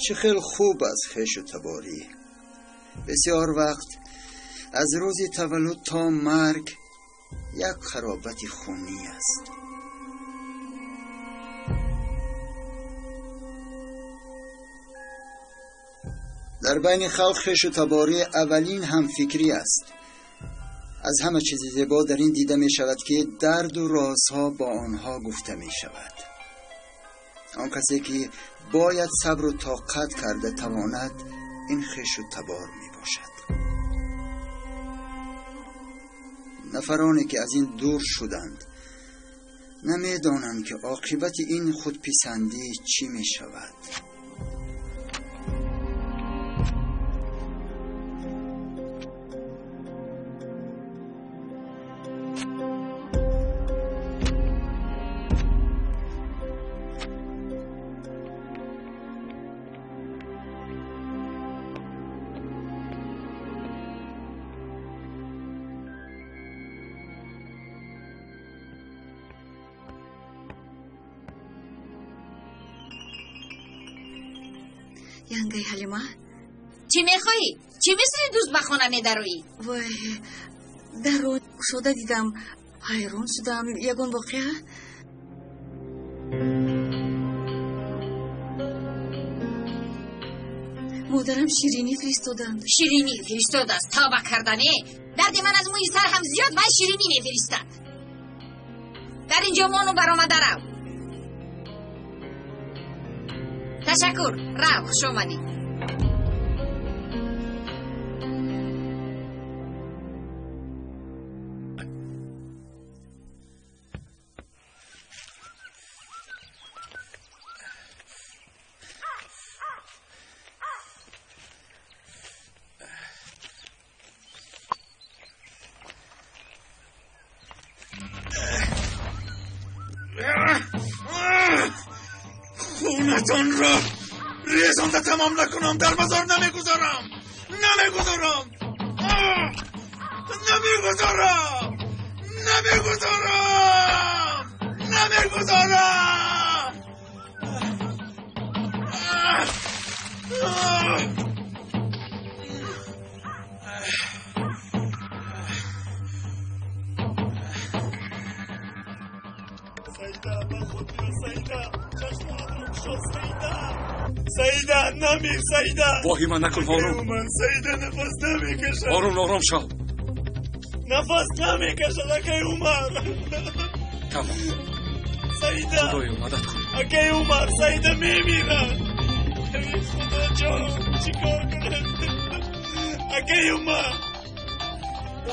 Чӣ хел хуб аст хешу таборӣ. Бисёр вақт аз рӯзи таваллуд то марг як қаробати хунӣ аст. Дар байни халқ хешу таборӣ аввалин ҳамфикрӣ аст. Аз ҳама чизи зебо дар ин дида мешавад, ки дарду розҳо бо онҳо гуфта мешавад. Он касе ки бояд сабру тоқат карда тавонад, ин хешу табор мебошад. Нафароне ки аз ин дур шуданд намедонанд, ки оқибати ин худписандӣ чӣ мешавад. Янгаи Ҳалима, чӣ мехоҳӣ? Чӣ мисли дӯст ба хона медароӣ? Вой, дарро кушода дидам, ҳайрон шудам. Ягон воқеа? Модарам ширинӣ фиристоданд. Ширинӣ фиристодааст? Тавба кардане, дарди ман аз мӯи сар ҳам зиёд, вай ширинӣ мефиристад. Дар инҷо мону баромада рав. Ташаккур, рав, хуш омадӣ. خونتان را ریزانده تمام نکنم در مزار نمیگذارم، نمیگذارم، نمیگذارم، نمیگذارم، نمیگذارم. سیده با خود بیا، سیده چشمانت رو گشا، سیده، سیده نمیر، سیده. واهیمه نکن هارون. من سیده نفس نمیکشم. هارون آرام شو. نفس نمیکشد اکی عمر. تمام. سیده خدایا مدد کن. اکی عمر سیده میمیرد. ای خدا جان چیکار کنم؟ اکی عمر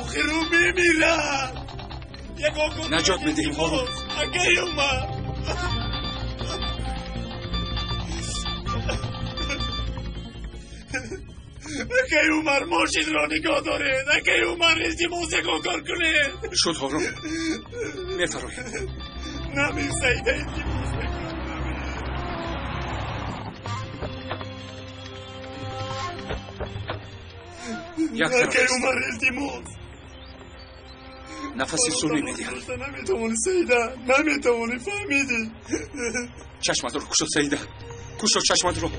آخر او میمیرد. نجات میدهیم هارون. اکی عمر. اکی عمر ماشین را نگاه دارید. اکی عمر التماس یکان کار کنید. شد هارون، میفرمایید. نمیر سیده، التماس میکنم. یک طرف اکی است. عمر التماس. نفسی سونی میدهد. نمیتوانی سیده، نمیتوانی، فهمیدی؟ چشمت رو کشو سیده، کشو چشمت رو.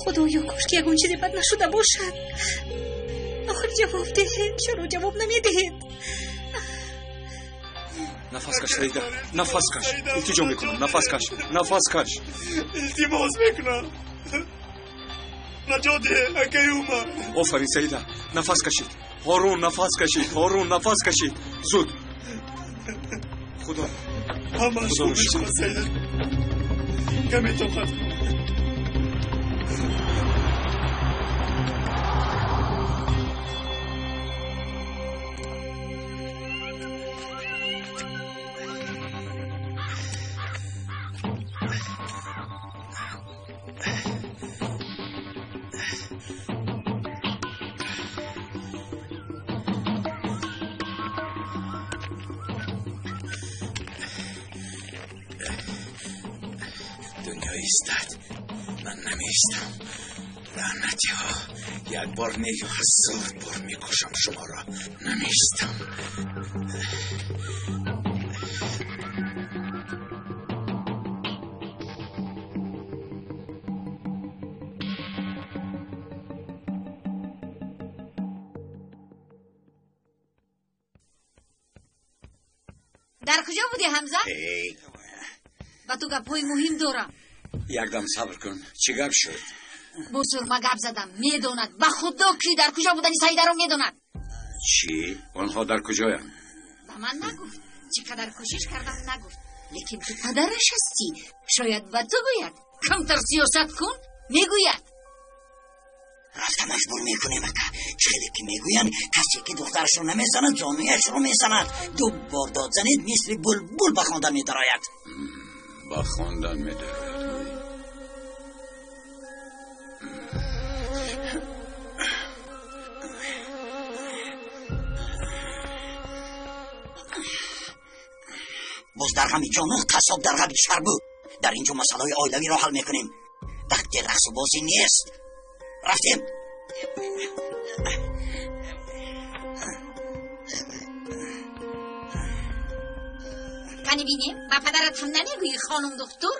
Худоё, кош ки ягон чизе бад нашуда бошад. Охир ҷавоб диҳед, чаро ҷавоб намедиҳед? Нафас каш Саида, нафас каш. Илтиҷо мекунам, нафас каш, нафас каш. Илтимос мекунам, наҷот диҳед акаи Умар. Офарин Саида, нафас кашид. Ҳорун нафас кашид, Ҳорун нафас кашид. Зуд. Худо. Ҳамааш Худоро хуб шукр. мешавад Саида, каме тоқат кун. دنیا ایستد، من نمیستم. لعنتی ها، یک بار نه یا 1000 بار میکشم شما را. نمیستم. Дар куҷо будӣ, Ҳамза? Ба ту гапҳои муҳим дорам. Якдам сабр кун. Чӣ гап шуд? Бо Сурма гап задам. Медонад. Ба худо ки дар куҷо будани Саидаро медонад. Чӣ? Онҳо дар куҷоянд? Ба ман нагуфт. Чӣ қадар кӯшиш кардам, нагуфт. Лекин ту падараш ҳастӣ. Шояд ба ту гӯяд. Камтар сиёсат кун, мегӯяд. Рафта маҷбур мекунем, ака. Чӣ хеле ки мегӯянд, касе ки духтарашро намезанад, зонуяшро мезанад. Ду бор дод занед, мисли булбул ба хондан медарояд. Ба хондан медарояд. Боз дар ғами ҷону қассоб дар ғами чарбу. Дар инҷо масъалаҳои оилавиро ҳал мекунем. Вақти рақсу бозӣ нест. Рафтем. Кани бинем, ба падарат ҳам намегӯӣ, хонум духтур?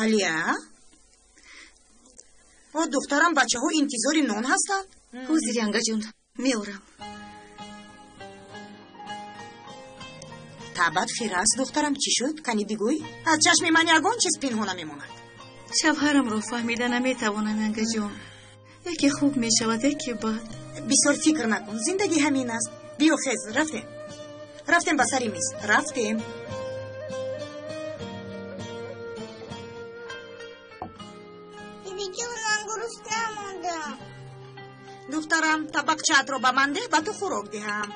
Алия? О, духтарам, бачаҳо интизори нон ҳастанд. Ҳозир, янгаҷон, меорам. Табат хир аст, духтарам, чӣ шуд? Кани бигӯй. Аз чашми ман ягон чиз пинҳона мемонад. Шавҳарамро фаҳмида наметавонам, янгаҷон. Яке хуб мешавад, яке бад. Бисёр фикр накун, зиндагӣ ҳамин аст. Биё хез, рафтем. Рафтем ба сари миз, рафтем. Духтарам, табақчаатро ба ман деҳ, ба ту хӯрок диҳам.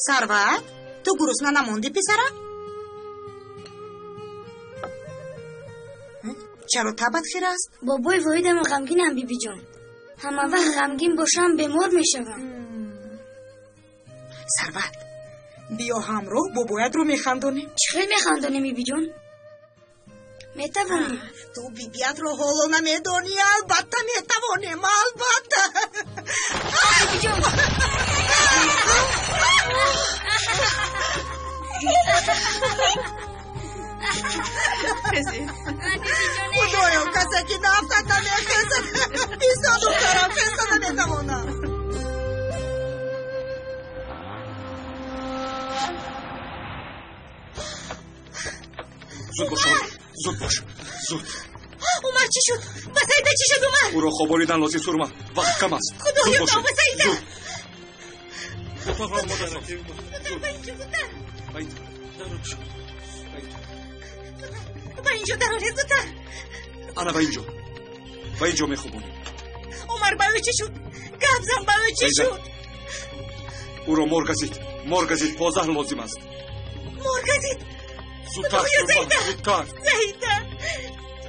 Сарват, ту гурусна намондӣ, писарам? Чаро табат хир аст? Бобои воҳидам ғамгинам, бибиҷон. Ҳама вақт ғамгин бошам, бемор мешавам. Сарват, биё ҳамроҳ бобоятро механдонем. Чӣ хел механдонем, бибиҷон? Метавонем. Ту бибиятро ҳоло намедонӣ. Албатта метавонем, албатта. Бибиҷон. Худоё, касе ки нафтад намехезад. Бисо, духтарам, хеста наметавонам. Зуд бош, зуд бош, зуд. Умар, чӣ шуд? Ба Саида чӣ шуд, Умар? Ӯро хобонидан лозим, Сурма. Вақт кам аст. Худоё, ба Саида. Зуд. Отоқро омода соз. Зудтар. Ба инҷо дароред, зудтар. Ана ба инҷо. Ба инҷо мехобонем. Умар, ба ӯ чӣ шуд? Гап зан, ба ӯ чӣ шуд? Ӯро мор газид. Мор газид, позаҳр лозим аст. Мор газид? Зудтар, Сурма, зудтар. Саида,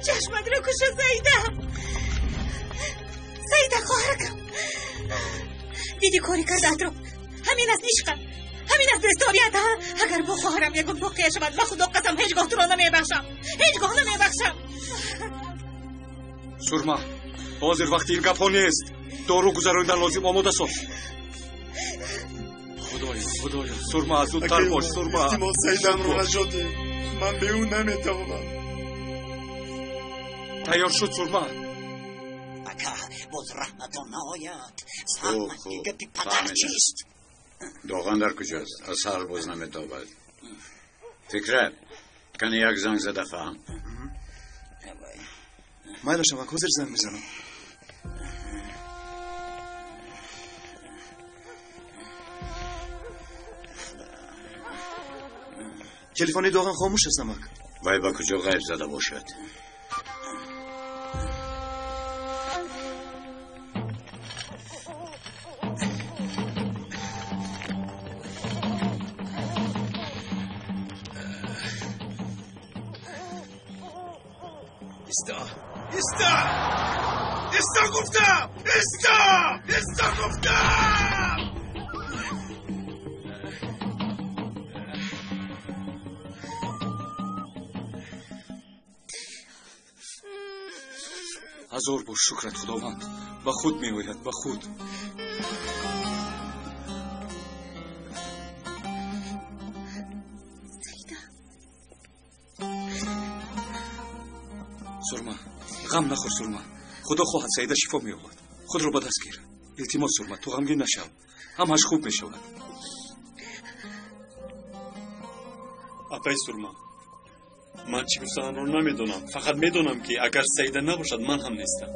чашматро кушо, Саида. Саида, хоҳаракам. Диди кори кардаатро. Ҳамин аст ишқа. Ҳамин аст дӯстдорият. Агар бо хоҳарам ягон воқеа шавад, ба худо қасам, ҳеҷ гоҳ туро намебахшам. Ҳеҷ гоҳ намебахшам. Сурма, ҳозир вақти ин гапҳо нест. Дору гузаронидан лозим, омода соз. Худоё, худоё, Сурма, зудтар бош, Сурма. Илтимос, Саидамро наҷот деҳ. Ман бе ӯ наметавонам. Тайёр шуд, Сурма. Ака, боз раҳматон наояд. Фаҳмад гапи падар чист? Доған дар куҷост? Аз саҳар боз наметобад. Фикрат, кани як занг зада фаҳм. Майлашам, ак, ҳозир занг мезанам. Телефони Доған хомӯш аст, намак. Вай ба куҷо ғайб зада бошад? Исто! Исто! Исто гуфтам! Исто! Исто гуфтам! Ҳазор бор шукрат, Худованд. Ба худ меояд, ба худ. Саида. Сурма, ғам нахӯр Сурма. Худо хоҳад Саида шифо меёбад. Худро ба даст гир. Илтимос Сурма, ту ғамгин нашав. Ҳамааш хуб мешавад. Апай Сурма, ман чӣ гуфтанамро намедонам. Фақат медонам, ки агар Саида набошад, ман ҳам нестам.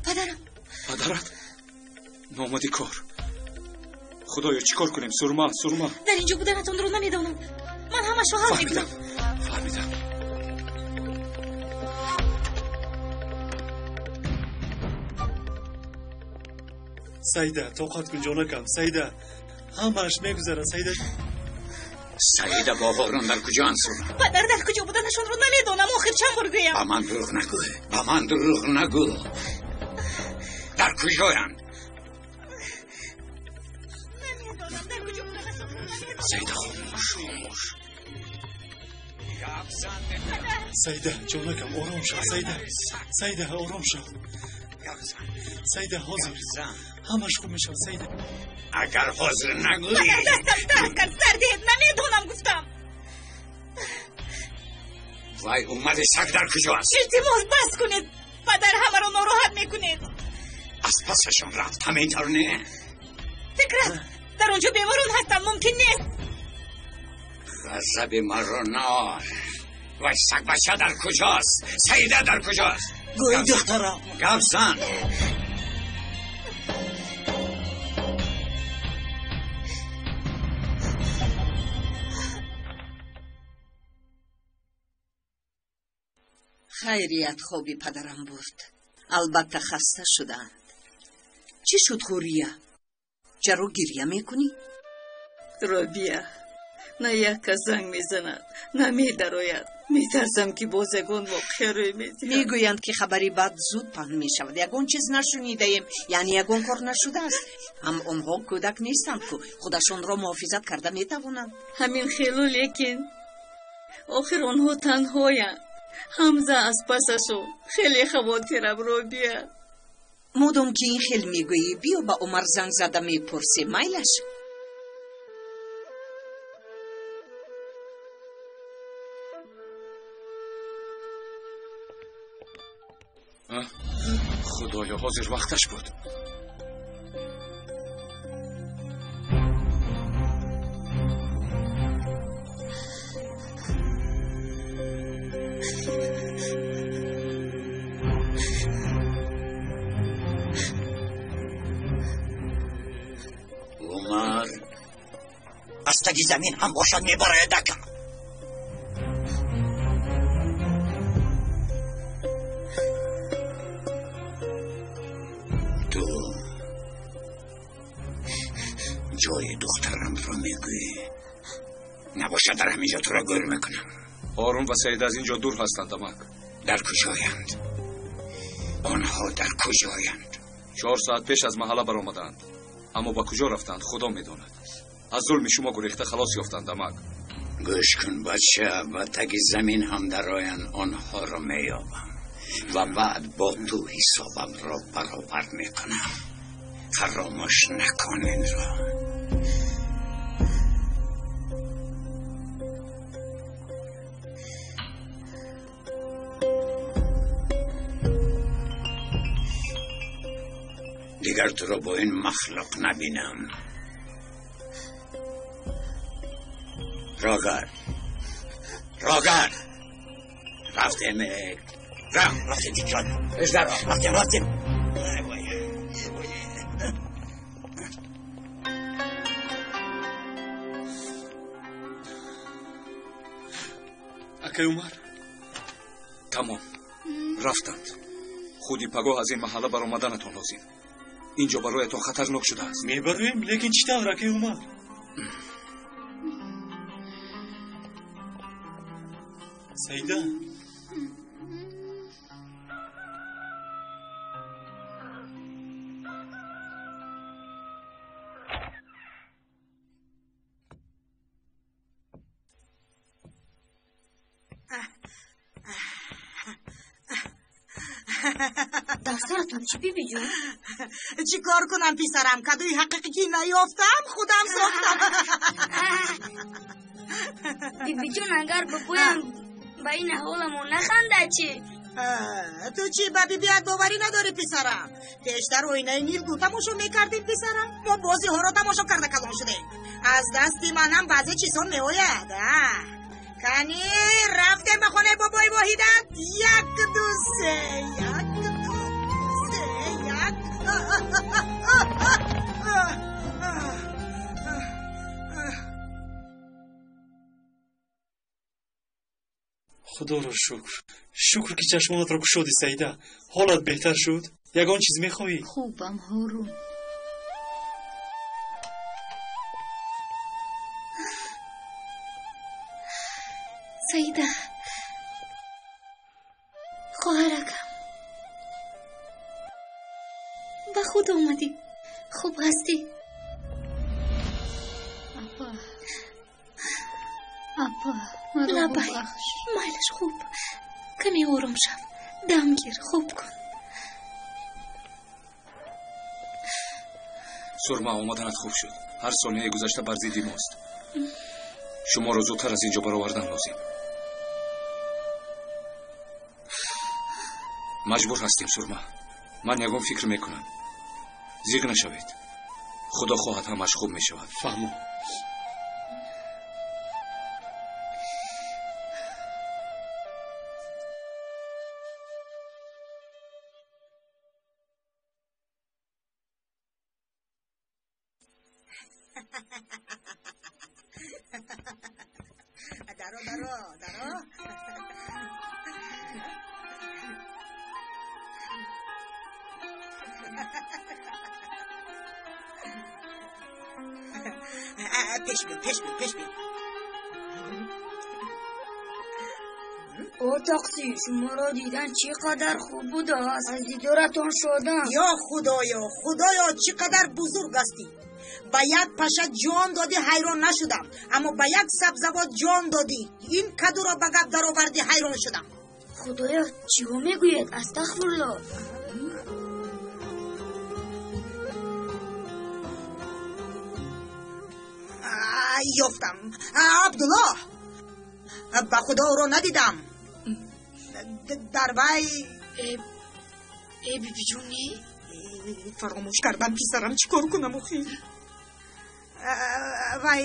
Падарам. Падарат? Номади кор. Худоё, чӣ кор кунем? Сурма, Сурма. Дар инҷо буданатонро намедонам. Ман ҳамашро ҳал мекунам. Фаҳмидам. Саида, тоқат кун ҷонакам. Саида, ҳамааш мегузарад. Саида. Саида бо Ҳорун дар куҷоанд, Сурма? Падар, дар куҷо буданашонро намедонам. Охир чанд бор гӯям? Ба ман дурӯғ нагӯ. Ба ман дурӯғ нагӯ. Дар куҷоянд? Намедонам, дар куҷо буданашонро намедонам. Саида, хомӯш, хомӯш. Саида, ҷонакам, ором шав. Саида, Саида, ором шав. Саида, ҳозир. Ҳамаш хуб мешавад, Саида. Агар ҳозир нагӯӣ. Падар, дастам дард кард, сардед, намедонам гуфтам. Вай, Умари саг дар куҷоаст? Илтимос, бас кунед. Падар, ҳамаро нороҳат мекунед. Аз пасашон рафт, ҳамин тавр не? Фикрат, дар он ҷо беморон ҳастанд, мумкин нест. Ғазаби маро наор. Вай, сагбача дар куҷост? Саида дар куҷост? Гӯй, духтарам. Гап зан. Хайрият, хоби падарам бурд. Албатта хаста шудаанд. Чӣ шуд, Ҳурия? Чаро гирья мекунӣ? Робия, на як кас занг мезанад, на медарояд. Метарсам, ки боз ягон воқеа рӯй медиҳад. Мегӯянд, ки хабари бад зуд паҳн мешавад. Ягон чиз нашунидаем, яъне ягон кор нашудааст. Ҳам онҳо кӯдак нестанд, ку худашонро муҳофизат карда метавонанд. Ҳамин хелу, лекин охир онҳо танҳоянд. Ҳамза аз пасашон. Хеле хавотирам, Робия. Модом ки ин хел мегӯӣ, биё ба Умар занг зада мепурсем, майлаш? Худоё, ҳозир вақташ буд. Умар, аз таги замин ҳам бошад мебарояд, ака. Ту ҷои духтарамро мегӯӣ. Набошад, дар ҳамин ҷо туро гӯр мекунам. Ҳорун ва Саида аз ин ҷо дур ҳастанд, амак. Дар куҷоянд? Онҳо дар куҷоянд? 4 соат пеш аз маҳалла баромадаанд. Аммо ба куҷо рафтанд, худо медонад. Аз зулми шумо гурехта халос ёфтанд, амак. Гӯш кун, бача, ба таги замин ҳам дароянд, онҳоро меёбам ва баъд бо ту ҳисобамро баробар мекунам. Фаромӯш накун инро. Дигар туро бо ин махлуқ набинам. Рогар, Рогар, рафтем. Рафтем, ҷон. Иждаро. Рафтем, рафтем. Акай Умар. Тамом, рафтанд. Худи пагоҳ аз ин маҳалла баромаданатон лозим. Инҷо бароятон хатарнок шудааст. Мебароем, лекин чӣ тавр, акай Умар? Саида. Дар саратон чӣ, бибиҷон? Чӣ кор кунам, писарам? Кадуи ҳақиқӣ ки наёфтам, худам сохтам. Бибиҷон, агар бобоям ба ин аҳволамон нахандад чӣ? Ту чӣ ба бибият боварӣ надорӣ, писарам? Пештар оинаи нилгун тамошо мекардем, писарам. Мо бозиҳоро тамошо карда калон шудем. Аз дасти манам баъзе чизҳо меояд. Кани, рафтем ба хонаи бобои Воҳидат. Як, ду, се, як, ду, се, як. Худоро шукр, шукр ки чашмонатро кушодӣ, Саида. Ҳолат беҳтар шуд? Ягон чиз мехоҳӣ? Хубам, Ҳорун. Саида, хоҳаракам, ба худ омадӣ? Хуб ҳастӣ? Апа, апа, маро Лабай, бубахш. Майлаш, хуб, каме ором шав, дам гир, хуб кун. Сурма, омаданат хуб шуд. Ҳар сонияи гузашта бар зидди мост. Шуморо зудтар аз ин ҷо баровардан лозим. Маҷбур ҳастем, Сурма. Ман ягон фикр мекунам. Зиқ нашавед. Худо хоҳад, ҳамааш хуб мешавад. Фаҳмо. Даро, даро, даро. Пеш биё, пеш биё, пеш биё. О такси, шуморо дидан чӣ қадар хуб будааст. Аз дидоратон шодам. Ё Худоё, Худоё, чӣ қадар бузург ҳастӣ. Ба як паша ҷон додӣ, ҳайрон нашудам, аммо ба як сабзавот ҷон додӣ, ин кадуро ба гап даровардӣ, ҳайрон шудам. Худоё, чиҳо мегӯед? Астағфирулло. Ёфтам. Абдулло, ба Худо, ӯро надидам. Дар вай Э, бибиҷони? Фаромӯш кардам, писарам, чӣ кор кунам охир? Вай,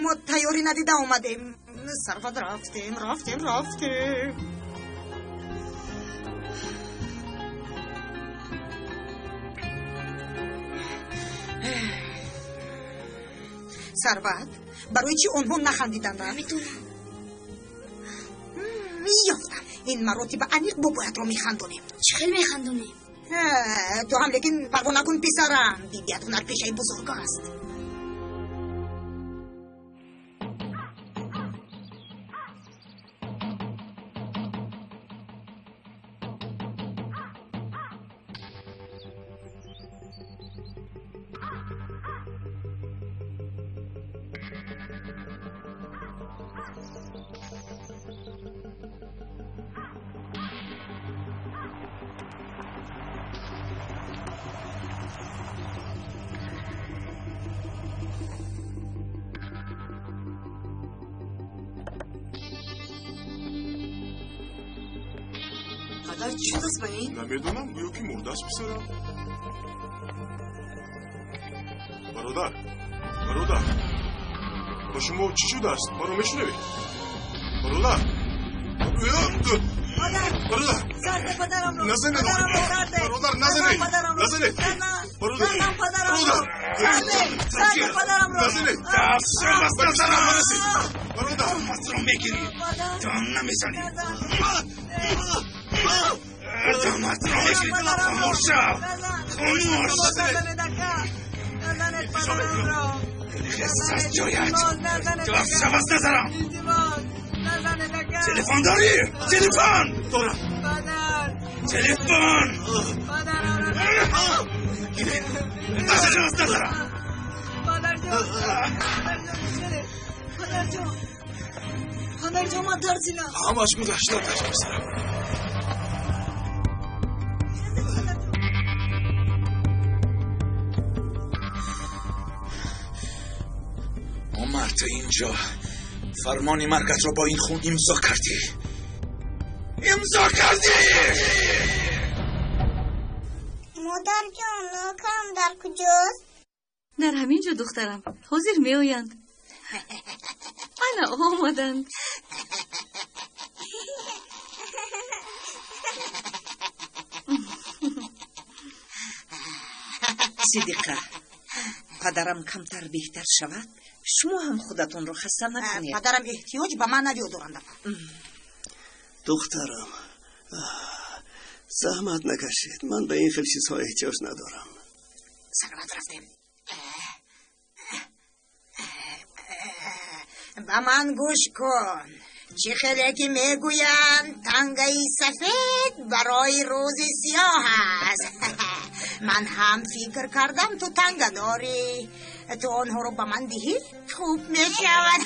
мо тайёрӣ надида омадем. Сарват, рафтем, рафтем, рафтем. Сарват, барои чӣ онҳо нахандиданд? Намедонам. Ёфтам. Ин маротиба аниқ бобоятро механдонем. Чӣ хел механдонем? Ту ҳам лекин парво накун, писарам. Бибият ҳунарпешаи бузург аст. Падар, чӣ шудааст ба ин? Намедонам, гӯё ки мурдааст, писарам. Бародар, бародар, ба шумо чӣ шудааст? Маро мешунавед? Бародар, бародар, Сарде падарамро. Назанед, Падарамро сарде. бародар, назанед, Падарамро. назанед, бародар, Назан падарамро. бародар, Сарде, сарде падарамро. назанед, ба писарам нарасед, бародар, Дастро мегирӣ, ту ҳам намезанӣ. Даматро мегирӣ, хомӯш шав, хомӯш. Назанед падарамро. Хес аз ҷоят, ту афшав аз назарам. Телефон дорӣ? Телефон дорам. Телефон. Афшав аз назарам. Падарҷон, ман тарсидам. Ҳамаш гузашта, писарам. Умар, ту инҷо фармони маргатро бо ин хун имзо кардӣ. Имзо кардӣ! Модарҷон, нокам дар куҷост? Дар ҳамин ҷо, духтарам. Ҳозир меоянд. Ана омаданд. Сидиқа, падарам камтар беҳтар шавад, шумо ҳам худатонро хаста накунед. Падарам эҳтиёҷ ба ман надоранд. Духтарам, заҳмат накашед, ман ба ин хел чизҳо эҳтиёҷ надорам. Сарват, рафтем. Ба ман гӯш кун. Чӣ хеле ки мегӯянд, тангаи сафед барои рӯзи сиёҳ аст. Ман ҳам фикр кардам, ту танга дорӣ. Ту онҳоро ба ман диҳӣ, хуб мешавад.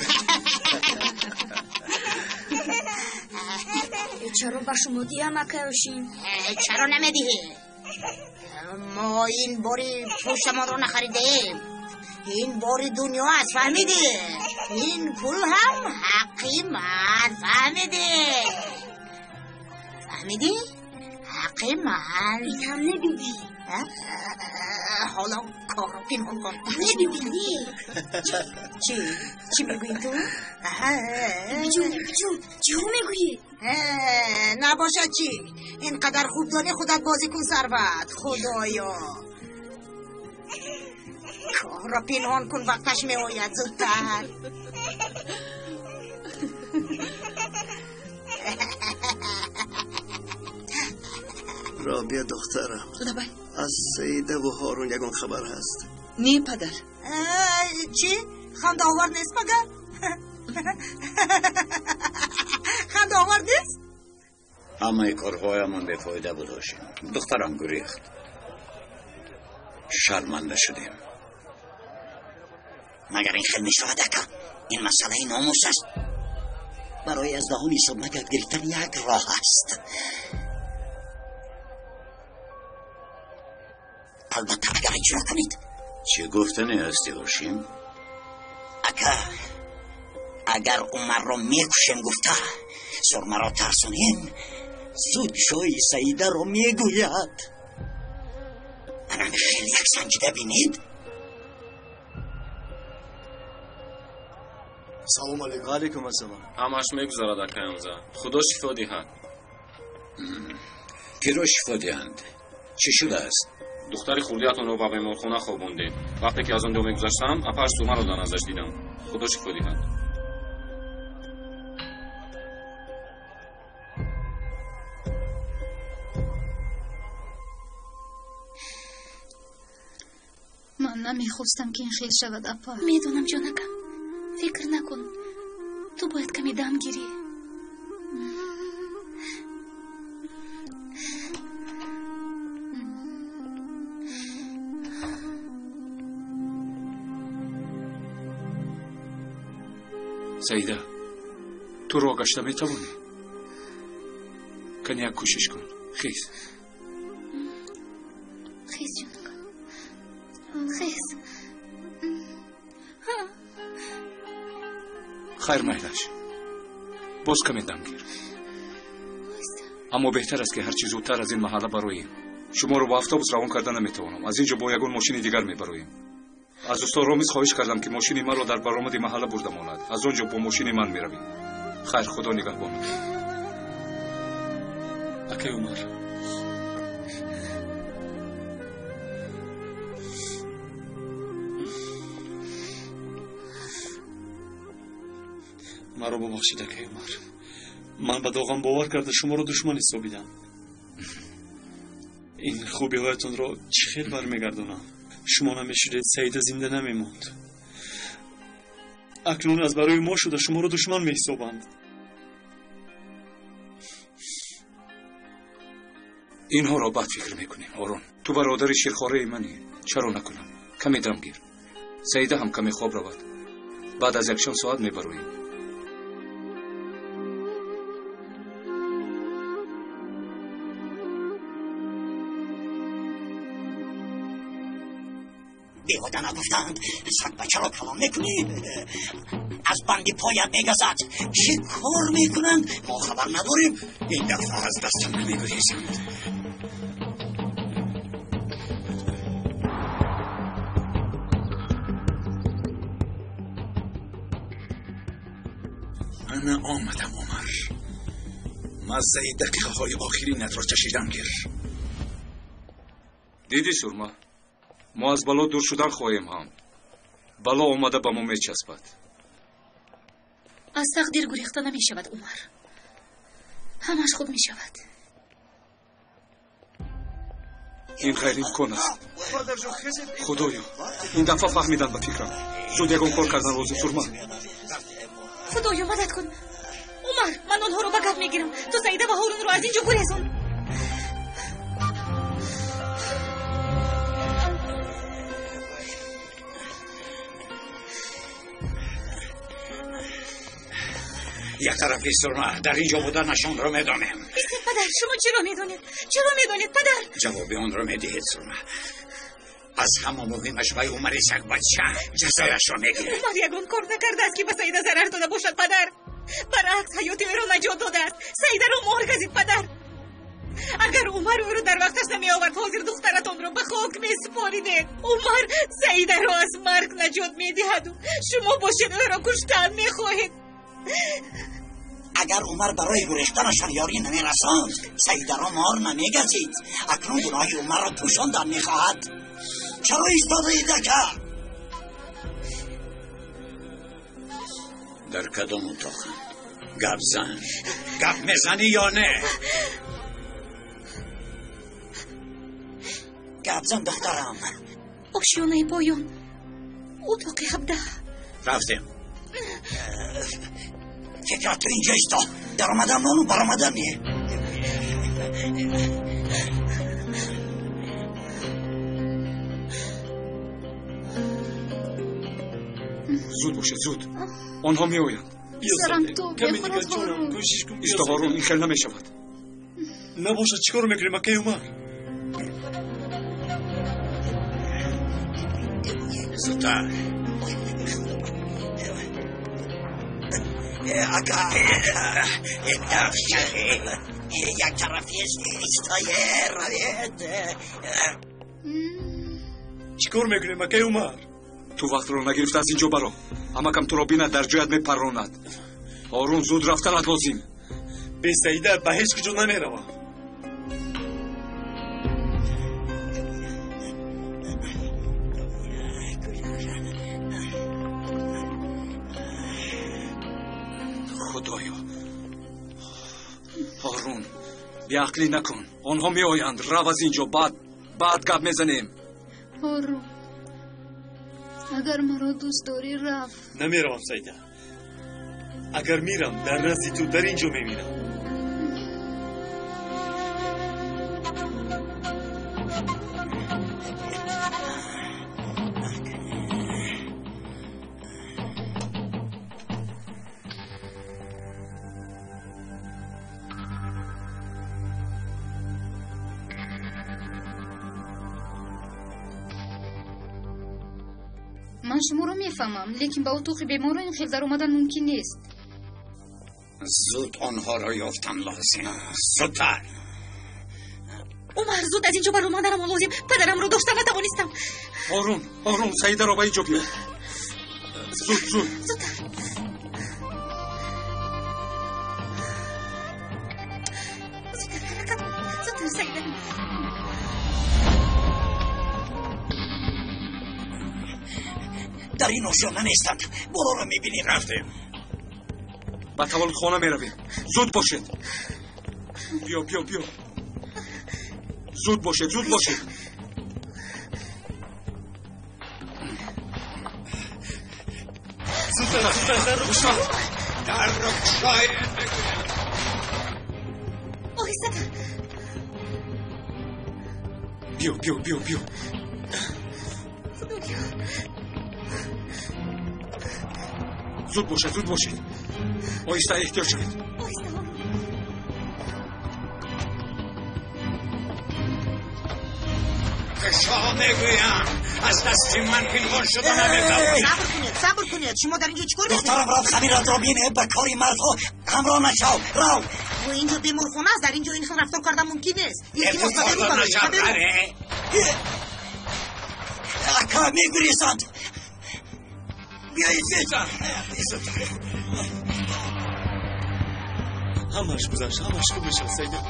Чаро ба шумо диҳам, акай Ҳошим? Чаро намедиҳӣ? Мо ин бори пуштамонро нахаридаем. Ин бори дунё аст, фаҳмидӣ? Ин пул ҳам ҳаққи ман, фаҳмидӣ? Фаҳмидӣ? Ҳаққи ман. Ин ҳам не, биби. Ҳоло корро пинҳон кун. Не, биби, не. Чӣ? Чӣ мегӯӣ ту? Бибиҷон, бибиҷон, чиҳо мегӯӣ? Набошад чӣ? Ин қадар хуб донӣ, худат бозӣ кун, Сарват. Худоё. Корро пинҳон кун, вақташ меояд зудтар. Робия, духтарам, аз Саидаву Ҳорун ягон хабар ҳаст? Не, падар. Чӣ? Хандаовар нест магар? Хандаовар нест? Ҳамаи корҳоямон бефоида буд, Ҳошим. Духтарам гурехт. Шарманда шудем. Магар ин хел мешавад, ака? Ин масъалаи номус аст. Барои аз даҳони ҳисоб нагап гирифтан як роҳ аст. Албатта, агар иҷро кунед. Чӣ гуфтане ҳасти, Ҳошим? Ака, агар Умарро мекушем гуфта Сурмаро тарсонем, зуд ҷои Саидаро мегӯяд. Анам хеле як санҷида бинед. Салом алейкум. Алейкум ассалом. Ҳамаш мегузарад, акай Ҳамза. Худо шифо диҳад. Киро шифо диҳанд? Чӣ шудааст? Духтари хурдиятонро ба беморхона хобондем. Вақте ки аз он ҷо мегузаштам, апааш Сурмаро дар наздаш дидам. Худо шифо диҳад. Ман намехостам, ки ин хел шавад, апа. Медонам, ҷонакам. Фикр накун. Ту бояд каме дам гирӣ. Саида, ту роҳ гашта метавонӣ? Кани як кӯшиш кун. Хез. Хез, ҷонакам. Хез. Хайр, майлаш. Боз каме дам гир. Аммо беҳтар аст, ки ҳарчи зудтар аз ин маҳалла бароем. Шуморо бо автобус равон карда наметавонам. Аз ин ҷо бо ягон мошини дигар мебароем. Аз усто Ромиз хоҳиш кардам, ки мошини маро дар баромади маҳалла бурда монад. Аз он ҷо бо мошини ман меравем. Хайр, Худо нигаҳбон. Акай Умар, маро бубахшед, акай Умар. Ман ба доғам бовар карда шуморо душман ҳисобидам. Ин хубиҳоятонро чӣ хел бармегардонам? Шумо намешудед, Саида зинда намемонд. Акнун аз барои мо шуда шуморо душман меҳисобанд. Инҳоро бад фикр мекунем, Орон. Ту бародари ширхораи манӣ. Чаро накунам? Каме дам гир. Саида ҳам каме хоб равад. Баъд аз якчанд соат мебароем. Магар нагуфтанд саг бачаро калон мекунӣ, аз банди поят мегазад. Чӣ кор мекунанд? Мо хабар надорем. Ин дафъа аз дастам намегурезанд. Ана омадам, Умар. Маззаи дақиқаҳои охиринатро чашидан гир. Дидӣ, Сурма, мо аз бало дур шудан хоҳем ҳам. Бало омада ба мо мечаспад. Аз тақдир гурехта намешавад, Умар. Ҳамаш хуб мешавад. Ин ғайриимкон аст. Худоё, ин дафъа фаҳмиданд ба фикрам. Зуд ягон кор кардан лозим, Сурма. Худоё, мадад кун. Умар, ман онҳоро ба гап мегирам. Ту Саида ва Ҳорунро аз ин ҷо гурезон. Як тарафи Сурма, дар ин ҷо буданашонро медонем. Истед, падар, шумо чиро медонед? Чиро медонед, падар? Ҷавоби онро медиҳед, Сурма. Аз ҳама муҳимаш вай Умари сагбача ҷазояшро мегирад. Умар ягон кор накардааст, ки ба Саида зарар дода бошад, падар. Баръакс, ҳаёти ӯро наҷот додааст. Саидаро мор газид, падар. Агар Умар ӯро дар вақташ намеовард, ҳозир духтаратонро ба хок месупоридед. Умар Саидаро аз марг наҷот медиҳаду шумо бошед ӯро куштан мехоҳед. Агар Умар барои гурехтанашон ёрӣ намерасонд, Саидаро мор намегазид. Акнун гуноҳи Умарро пӯшондан мехоҳад. Чаро истодаед, ака? Дар кадом утоқанд? Гап зан. Гап мезанӣ ё не? Гап зан, духтарам. Ошёнаи поён, утоқи 17. Рафтем. Фикрат ту инҷо исто. Даромадан нону баромадан не. Зуд бошед, зуд. Онҳо меоянд. Писарам, ту бехурад, Ҳорун. Исто, Ҳорун, ин хел намешавад. Набошад, чӣ кор мекунем, акаи Умар? Зудтар. Ака, як тарафи истое равед. Чӣ кор мекунем, акаи Умар? Ту вақтро нагирифта аз ин ҷо баро. Амакам туро бинад, дар ҷоят мепаронад. Ҳорун, зуд рафтанат лозим. Бе Саида ба ҳеҷ куҷо намеравам. Худоё, Ҳорун, беақлӣ накун. Онҳо меоянд. Рав аз ин ҷо, баъд гап мезанем. Ҳорун, агар маро дӯст дорӣ, рав. Намеравам, Саида. Агар мирам, дар назди ту дар ин ҷо мемирам. Ман шуморо мефаҳмам, лекин ба утоқи беморон ин хел даромадан мумкин нест. Зуд онҳоро ёфтан лозим. Зудтар. Умар, зуд аз ин ҷо баромаданам лозим. Падарамро дошта натавонистам. Ҳорун, Ҳорун, Саидаро ба ин ҷо биёр. Зуд, зуд. Зудтар. Зудтар ҳаракат кун. Зудтар, Саида. Дар ин ошёна нестанд. Болоро мебинем. Рафтем. Ба таваллудхона меравем. Зуд бошед. Биё, биё, биё. Зуд бошед, зуд бошед. Зудтар, зудтар, дарро кушод. Дарро кушоед. Оҳистатар. Биё, биё, биё, биё. Худоё. Зуд бошед, зуд бошед. Оҳиста, эҳтиёт шавед. Оҳиста, Ҳорун. кушо мегӯям. Аз дасти ман пинҳон шуда наметавонӣ. Сабр кунед, сабр кунед. Шумо дар инҷо чӣ кор мекунед? Духтарам, рав хамиратро бин, ба кори мардҳо ҳамроҳ нашав. Рав. Инҷо беморхона аст, дар инҷо ин хел рафтор кардан мумкин нест. Илтимос, ба берун бароед, ба берун. Ака, мегурезанд. Биёед зудтар. Ҳамааш гузашт, ҳамааш хуб мешавад, Саида.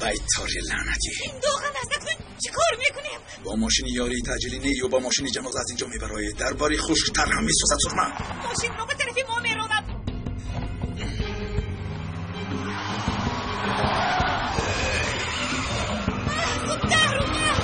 Байтори лаънатӣ. Ин доған аст, акнун чӣ кор мекунем? Бо мошини ёрии таъҷилӣ не, ё бо мошини ҷаноза аз инҷо мебароед. Дарбори хушктар ҳам месӯзад, Сурма. Мошинро ба тарафи мо меронад. Зудтар, Умар!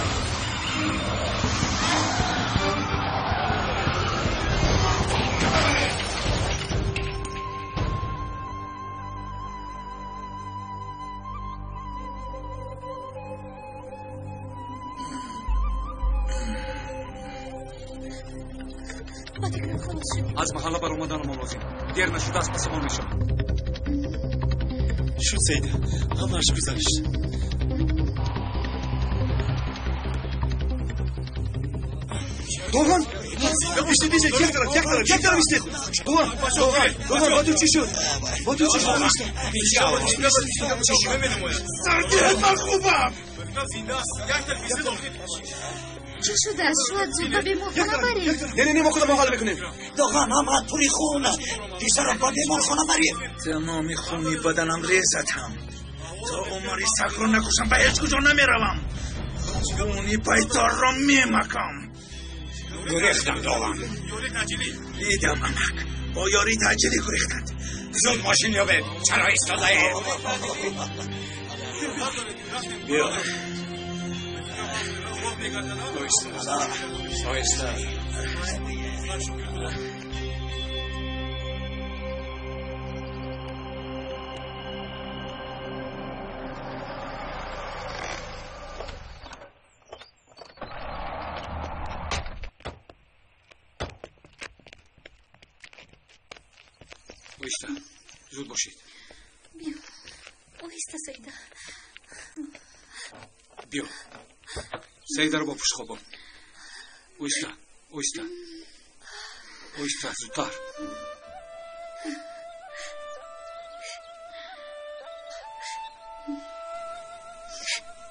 Аз маҳалла баромаданамон лозим. Дер нашуда аз пасамон мешавад. Шуд, Саида, ҳамааш гузашт. Доған! Иште бизе, як тараф, як тараф, як тараф исте. Доған, Доған, Доған, ба ту чӣ шуд? Ба ту чӣ шуд? Сардиҳат, ман хубам. Чӣ шудааст? Шояд зуд ба беморхона барем. Не, не, не, мо худамон ҳал мекунем. Доған, ҳама тури хун. Писарам, ба беморхона барем. Тамоми хуни баданам резад ҳам. То Умари сагро накушам, ба ҳеҷ куҷо намеравам. Хуни байторро мемакам. Гурехтам, Доған. Дидам, амак. Бо ёрии таъҷилӣ гурехтанд. Зуд мошин ёбед. Чаро истодаед? Биё. Оҳиста, оҳиста. Оҳиста, зуд бошед. Биё, оҳиста, Саида. Биё. Саидаро бо пушт хобон. Оҳиста, оҳиста, оҳиста, зудтар.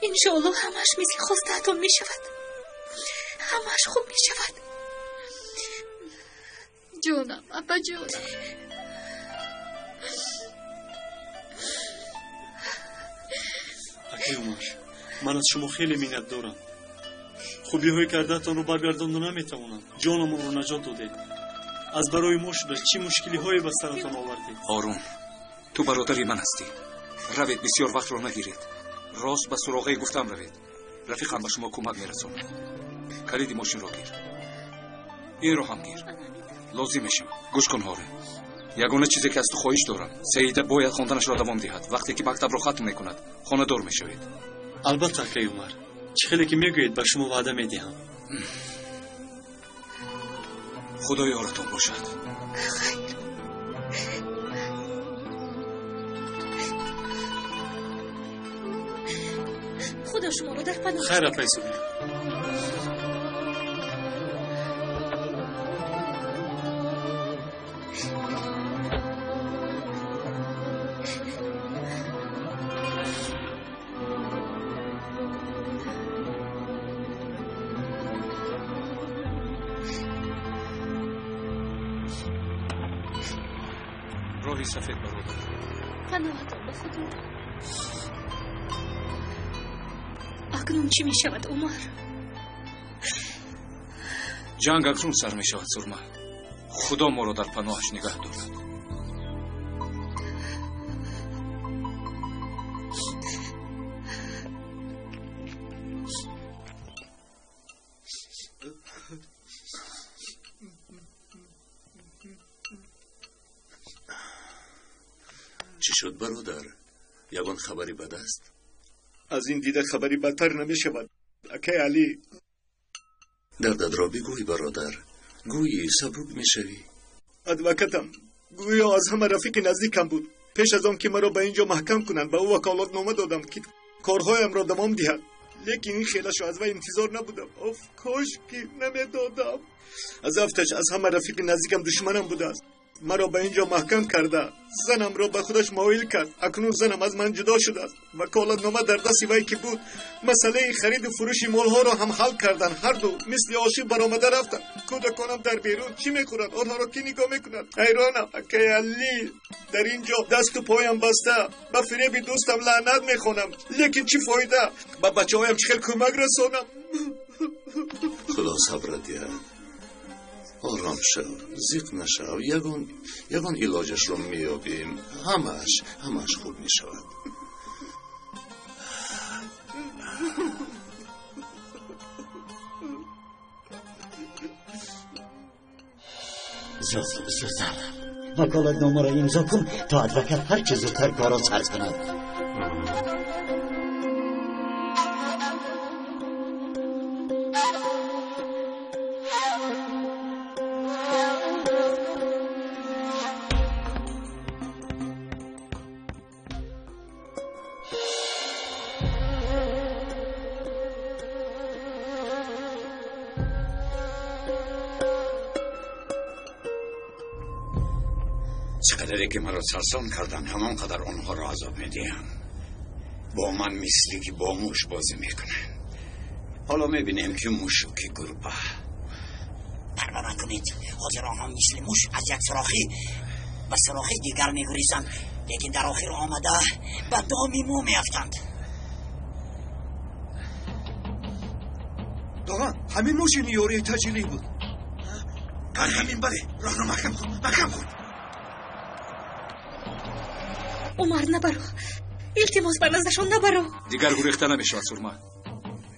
Иншоаллоҳ ҳамааш мисли хостаатон мешавад. Ҳамааш хуб мешавад. Ҷонам, апаҷонам. Акай Умар, ман аз шумо хеле миннат дорам. Хубиҳои кардаатонро баргардонда наметавонам. Ҷонамонро наҷот додед. Аз барои мо шуда чӣ мушкилиҳое ба саратон овардед. Ҳорун, ту бародари ман ҳастӣ. Равед, бисёр вақтро нагиред. Рост ба суроғаи гуфтам равед. Рафиқам ба шумо кӯмак мерасонад. Калиди мошинро гир. Инро ҳам гир. Лозим мешавад. Гӯш кун, Ҳорун. Ягона чизе ки аз ту хоҳиш дорам, Саида бояд хонданашро давом диҳад. Вақте ки мактабро хатм мекунад, хонадор мешавед. Албатта, акай Умар. Чӣ хеле ки мегӯед, ба шумо ваъда медиҳам. Худо ёратон бошад. Хайр. Худо шуморо дар паноҳ. Хайр, апай Субҳ. Роҳи сафед, бародар. Паноҳатон ба Худо. Акнун чӣ мешавад, Умар? Ҷанг акнун сар мешавад, Сурма. Худо моро дар паноҳаш нигаҳ дорад. Чӣ шуд, бародар? Ягон хабари бад аст? Аз ин дида хабари бадтар намешавад, акай Алӣ. Дардатро бигӯй, бародар. Гӯӣ сабук мешавӣ. Адвокатам Гӯё аз ҳама рафиқи наздикам буд. Пеш аз он ки маро ба ин ҷо маҳкам кунанд, ба ӯ ваколатнома додам ки корҳоямро давом диҳад. Лекин ин хелашо аз вай интизор набудам. Оф, кош ки намедодам. Аз афташ аз ҳама рафиқи наздикам душманам будааст. Маро ба ин ҷо маҳкам карда, занамро ба худаш моил кард. Акнун занам аз ман ҷудо шудааст. Ваколатнома дар дасти вай ки буд, масъалаи хариду фурӯши молҳоро ҳам ҳал карданд. Ҳарду мисли ошиқ баромада рафтанд. Кӯдаконам дар берун чӣ мехӯранд? Онҳоро кӣ нигоҳ мекунад? Ҳайронам, акай Алӣ. Дар ин ҷо дасту поям баста, ба фиреби дӯстам лаънат мехонам. Лекин чӣ фоида? Ба бачаҳоям чӣ хел кӯмак расонам? Худо сабрат диҳад. Ором шав, зиқ нашав, ягон илоҷашро меёбем. Ҳамааш хуб мешавад. Зуд, зудтар ваколатномаро имзо кун, то адвокат ҳар чӣ зудтар корро сар кунад. چقدری که مرا سرسام کردن همان قدر آنها را عذاب میدهم. با من مثلی که با موش بازی میکنن. حالا میبینیم که موش و که گربه. پروا نکنید، حاضر آنها مثل موش از یک سراخی به سراخی دیگر میگریزند، لیکن در آخر آمده به دام مو میافتند. دوغان، همین ماشین یاری تجلی بود. همین بله، راه را محکم کن، محکم کن. Умар, набаро. Илтимос, ба наздашон набаро. Дигар гурехта намешавад, Сурма.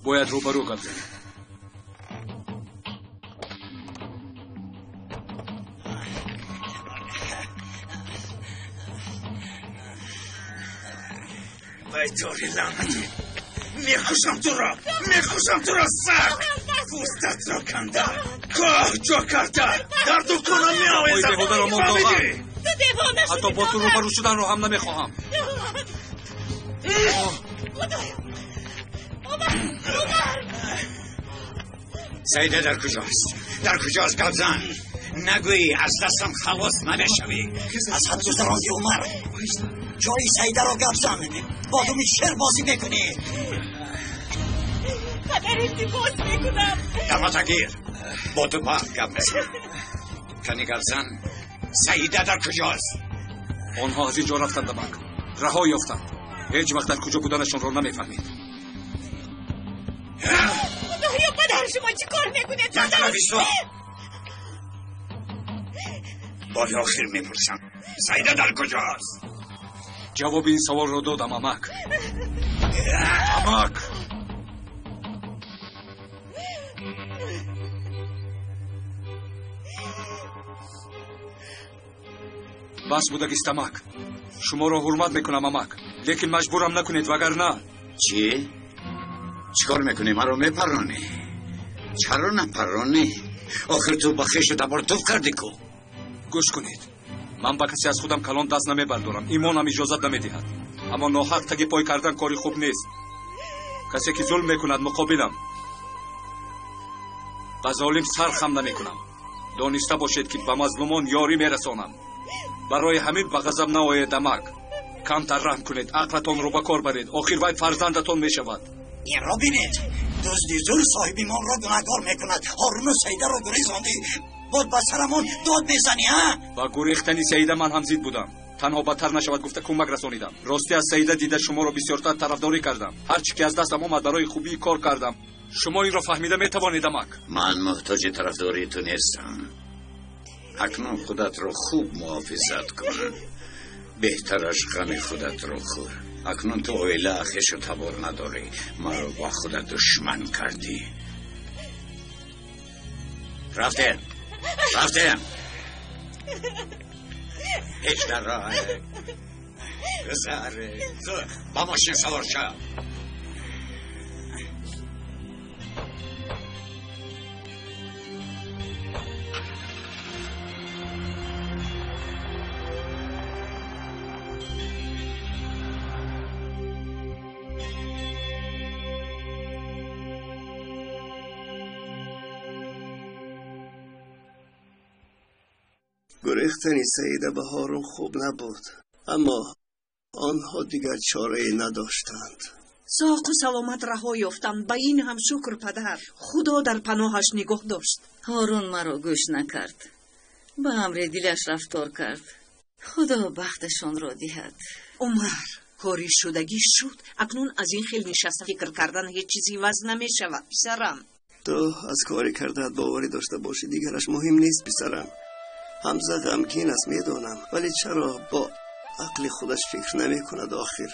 Бояд рӯбарӯ гап занем. Байтори лаънатӣ! Мекушам туро! Мекушам туро саг! Пӯстатро канда, коҳ ҷо карда, дар дуконам меовезам. Фаҳмидӣ? Ҳатто бо ту рӯбарӯ шуданро ҳам намехоҳам. Саида дар куҷост? Дар куҷост гап зан? Нагӯӣ аз дастам халос намешавӣ. Аз ҳад гузарондӣ, Умар. Ҷои Саидаро гап зан. Бо думи шер бозӣ мекунӣ. Падар, илтимос мекунам. Даматагир, бо ту баъд гап мезанам. Кани гап зан, Саида дар куҷост? Онҳо аз ин ҷо рафтанд, амак. Раҳо ёфтанд. Ҳеҷ вақт дар куҷо буданашонро намефаҳмед. Худоё, падар, шумо чӣ кор мекунед? Бори охир мепурсам, Саида дар куҷост? Ҷавоби ин саволро додам, амак. Амак! Бас будагист, амак. Шуморо ҳурмат мекунам, амак, лекин маҷбурам накунед, вагарна. Чӣ? Чӣ кор мекунӣ? Маро мепаронӣ? Чаро напаронӣ? Охир ту ба хешу табор туф кардӣ ку. Гӯш кунед, ман ба касе аз худам калон даст намебардорам. Имонам иҷозат намедиҳад. Аммо ноҳақ таги пой кардан кори хуб нест. Касе ки зулм мекунад, муқобилам. Ба золим сар хам намекунам. Дониста бошед ки ба мазлумон ёрӣ мерасонам. Барои ҳамин ба ғазаб наоед, амак. Камтар раҳм кунед, ақлатонро ба кор баред. Охир вай фарзандатон мешавад. Инро бинед, дузди зур соҳиби молро гунаҳкор мекунад. Ҳоруну Саидаро гурезондӣ, боз ба сарамон дод мезанӣ, ҳа? Ба гурехтани Саида ман ҳам зид будам. Танҳо бадтар нашавад гуфта кӯмак расонидам. Ростӣ аз Саида дида шуморо бисёртар тарафдорӣ кардам. Ҳарчи ки аз дастам омад барои хубии кор кардам. Шумо инро фаҳмида метавонед, амак. Ман муҳтоҷи тарафдории ту нестам. Акнун худатро хуб муҳофизат кун. Беҳтараш ғами худатро хӯр. Акнун ту оила, хешу табор надорӣ. Маро бо худат душман кардӣ. Рафтем, рафтем. Ҳеҷ дар роҳ гузар. Ба мошин савор шав. Гурехтани Саида ба Ҳорун хуб набуд, аммо онҳо дигар чорае надоштанд. Соқу саломат раҳо ёфтам, ба ин ҳам шукр, падар. Худо дар паноҳаш нигоҳ дошт. Ҳорун маро гӯш накард, ба амри дилаш рафтор кард. Худо бахташонро диҳад. Умар, кори шудагӣ шуд. Акнун аз ин хел нишаста фикр кардан ҳеҷ чиз иваз намешавад, писарам. Ту аз кори кардаат боварӣ дошта бошӣ, дигараш муҳим нест, писарам. Ҳамза ғамгин аст, медонам, вале чаро бо ақли худаш фикр намекунад охир?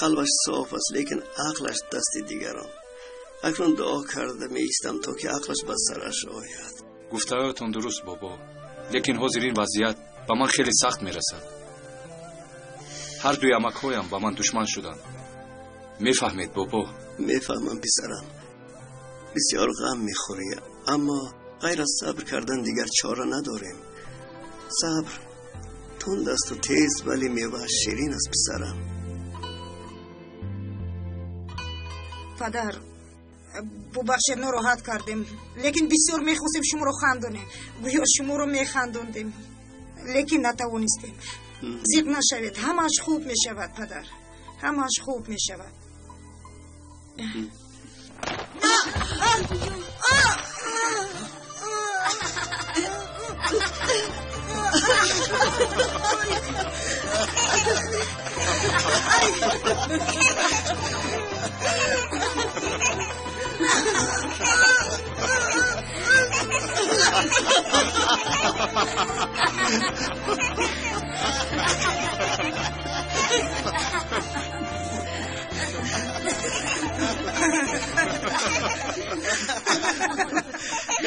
Қалбаш соф аст, лекин ақлаш дасти дигарон. Акнун дуо карда меистам, то ки ақлаш ба сараш ояд. Гуфтаҳоятон дуруст, бобо, лекин ҳозир ин вазъият ба ман хеле сахт мерасад. Ҳар дуи амакҳоям ба ман душман шуданд. Мефаҳмед, бобо? Мефаҳмам, писарам. Бисёр ғам мехӯрӣ, аммо ғайр аз сабр кардан дигар чора надорем. Сабр тунд асту тез, вале мевааш ширин аст, писарам. Падар, бубахшед, нороҳат кардем, лекин бисёр мехостем шуморо хандонем. Гӯё шуморо механдондем, лекин натавонистем. Зиқ нашавед, ҳамааш хуб мешавад, падар, ҳамааш хуб мешавад.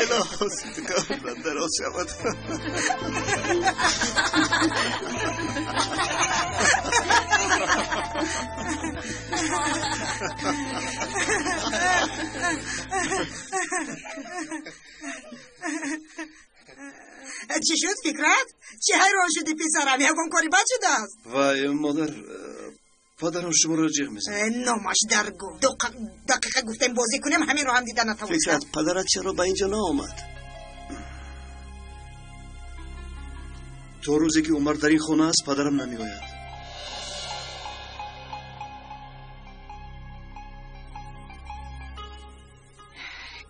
Илоҳо, сидқа умрат дароз шавад. Чӣ шуд, Фикрат? Чӣ ҳайрон шудӣ, писарам? Ягон кори бад шудааст? Вай, модар, падарам шуморо ҷиғ мезанад. Номаш дар гу. Ду дақиқа гуфтем бозӣ кунем, ҳаминро ҳам дида натавонистам. Фикрат, падарат чаро ба инҷо наомад? То рӯзе ки Умар дар ин хона аст, падарам намеояд.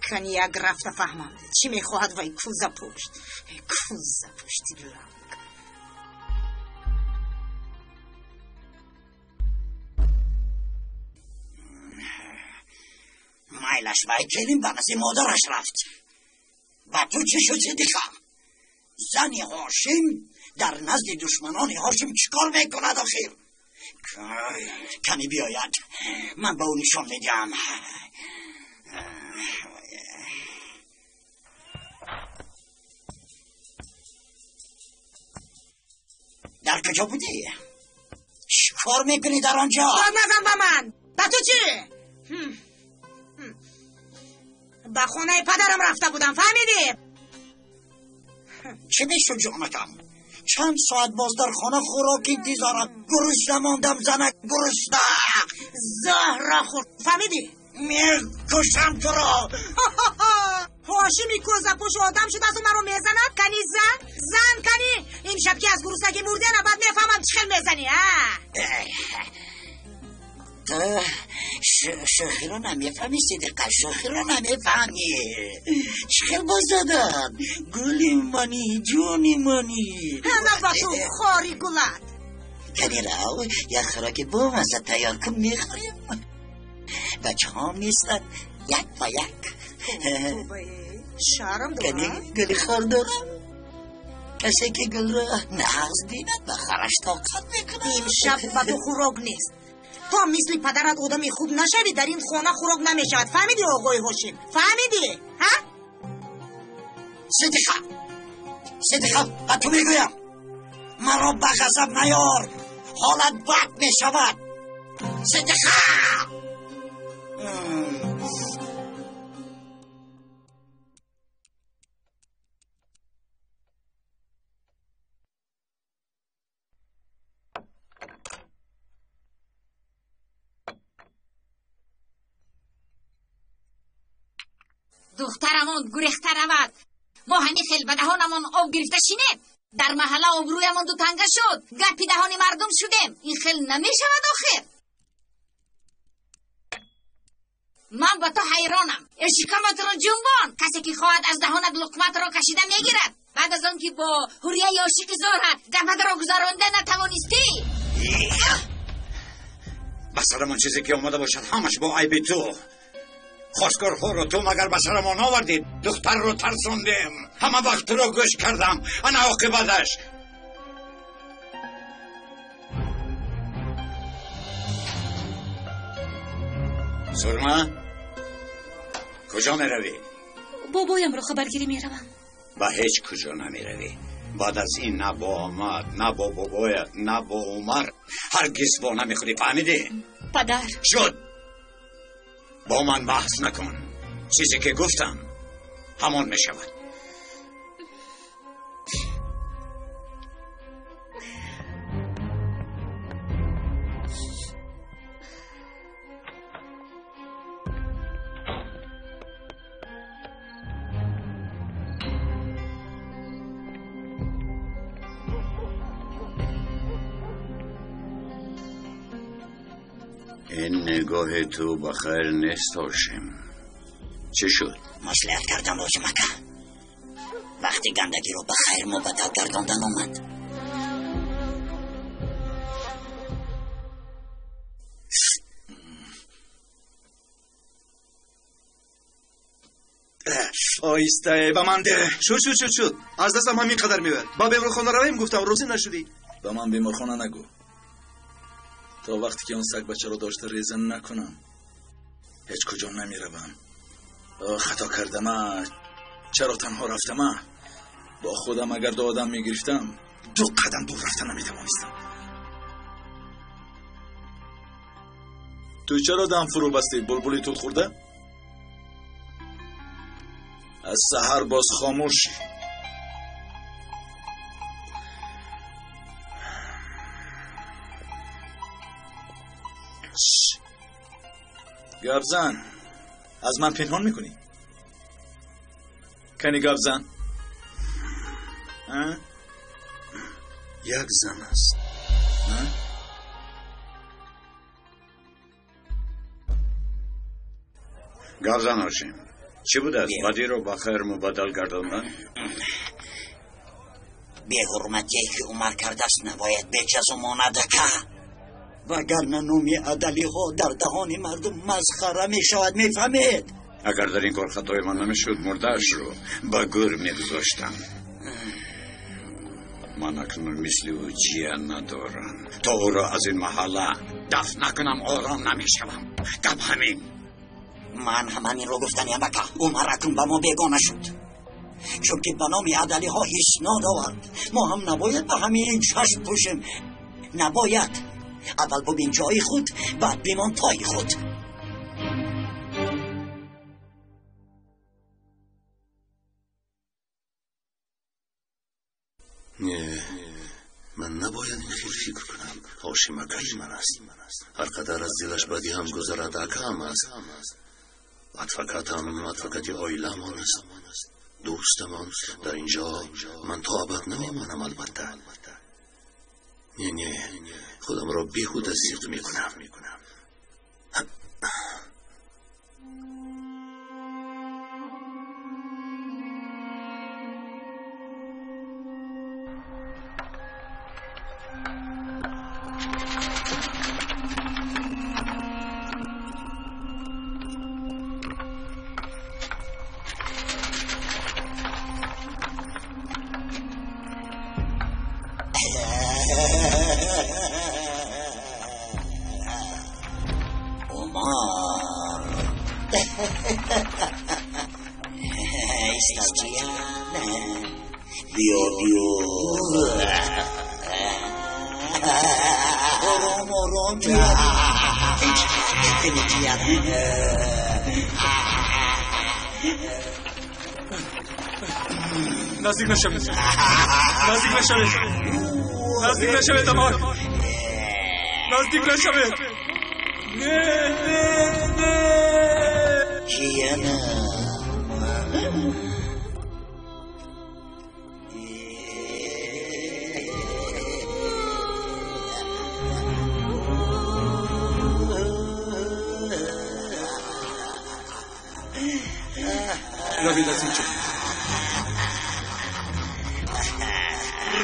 Кани як рафта фаҳмам, чӣ мехоҳад вай кӯзапушт. Кӯзапушти ланг. Майлаш вай келин ба назди модараш рафт. Ба ту чӣ шуд, Сидиқа? Зани Ҳошим дар назди душманони Ҳошим чӣ кор мекунад охир? Кани биёяд, ман ба ӯ нишон медиҳам. Дар куҷо будӣ? Чӣ кор мекунӣ дар он ҷо? Дод назан ба ман! Ба ту чӣ? Ба хонаи падарам рафта будам, фаҳмидӣ? Чӣ мешуд, ҷонакам? Чанд соат боз дар хона хӯрок интизорам. Гурусна мондам, занак, гурусна. Заҳра хӯрд, фаҳмидӣ? Мекушам туро. Ҳошими кӯзапӯш одам шудааст маро мезанад? Кани зан, зан кани. Имшаб ки аз гуруснагӣ мурдена, баъд мефаҳмам чӣ хел мезанӣ, а? Ту шӯхиро намефаҳмӣ, Сидиқа, шӯхиро намефаҳмӣ. Чӣ хел боз задад? Гули мани, ҷони мани. Ана ба ту хори гулат. Кани рав, як хӯроки бомазза тайёр кун, мехӯрем. Бачаҳом нестанд, як ба як. Шарм Кани дорам. Гули хор дорам. Касе ки гулро нағз бинад, ба хараш тоқат мекунад. Имшаб ба ту хӯрок нест. То мисли падарат одами хуб нашавӣ, дар ин хона хӯрок намешавад. Фаҳмидӣ, оғои Ҳошим? Фаҳмидӣ? Ҳа? Сидиқа, Сидиқа, ба ту мегӯям, маро ба ғазаб наёр, ҳолат бад мешавад. Сидиқа! Духтарамон гурехта равад, мо ҳамин хел ба даҳонамон об гирифта шинем. Дар маҳалла обрӯямон дутанга шуд. Гапи даҳони мардум шудем. Ин хел намешавад охир. Ман ба ту ҳайронам. Шикаматро ҷунбон. Касе ки хоҳад аз даҳонат луқматро кашида мегирад. Баъд аз он ки бо ҳуррияи ошиқи зорат гапатро гузаронда натавонистӣ. Ба сарамон чизе ки омада бошад, ҳамаш бо айби ту. Хостгорҳоро ту магар ба сарамон овардӣ? Духтарро тарсондем. Ҳама вақт туро гӯш кардам. Ана оқибаташ. Сурма, куҷо меравӣ? Бобоямро хабаргирӣ меравам. Ба ҳеҷ куҷо намеравӣ. Баъд аз ин на бо Омад, на бо бобоят, на бо Умар ҳаргиз бо намехӯрӣ, фаҳмидӣ? Падар. Шуд. Бо ман баҳс накун. Чизе ки гуфтам ҳамон мешавад. این نگاه تو بخیر نیست هاشم. چه شد؟ مصلحت کردم هاشم اکا. وقتی گندگی رو به خیر مبدل گرداندن آمد. آیسته به من ده. شد شد شد شد. از دستم همین قدر میبر. با بیمارخانه رویم گفتم روزی نشدی. به من بیمارخانه نگو. تا وقتی که اون سگ بچه رو داشته ریزه نکنم هیچ کجا نمیروم. خطا کردم. چرا تنها رفتم؟ با خودم اگر دو آدم میگرفتم دو قدم دور رفتن نمیتوانستم. تو چرا دم فرو بستی؟ بلبلی توت خورده؟ از سحر باز خاموشی. گپ زن. از من پنهان میکنی؟ کنی گپ زن؟ یک زن است. گپ زن هاشم. چی بود است؟ بدی رو با خیر مبدل گرداندن؟ به حرمتی که عمر کرده است نباید به جزا ماند که وگرنه نومی عدلی ها در دهان مردم مسخره می شود. می فهمید؟ اگر در این کار خطای من نمیشد مردهش رو به گور می گذاشتم. من اکنون مثل او جیه ندارم. تا او را از این محله دفن نکنم آرام نمی شوم. گپ همین. من هم همین رو گفتنیم بکا. عمر اکنون به ما بیگانه شد، چون که به نام عدلی ها اسناد آورد. ما هم نباید به همین چشم پوشیم. نباید. اول ببین جای خود، بعد بیمان پای خود. نه، من نباید این خیلی فکر کنم. هاشم اکای من است. هر قدر از دلش بدی هم گذرد اکام است. ادفکاتم ادفکات آیلمان است، دوستمان. در اینجا من تا ابد نمیمانم. البته نه نه، خودم را بیهوده زیق میکنم. بیا بیا آرام آرام نزدیک نشوید، نزدیک نشوید، نزدیک نشوید دماغ، نزدیک نشوید. نه نه نه جیانم. Равед аз инҷо.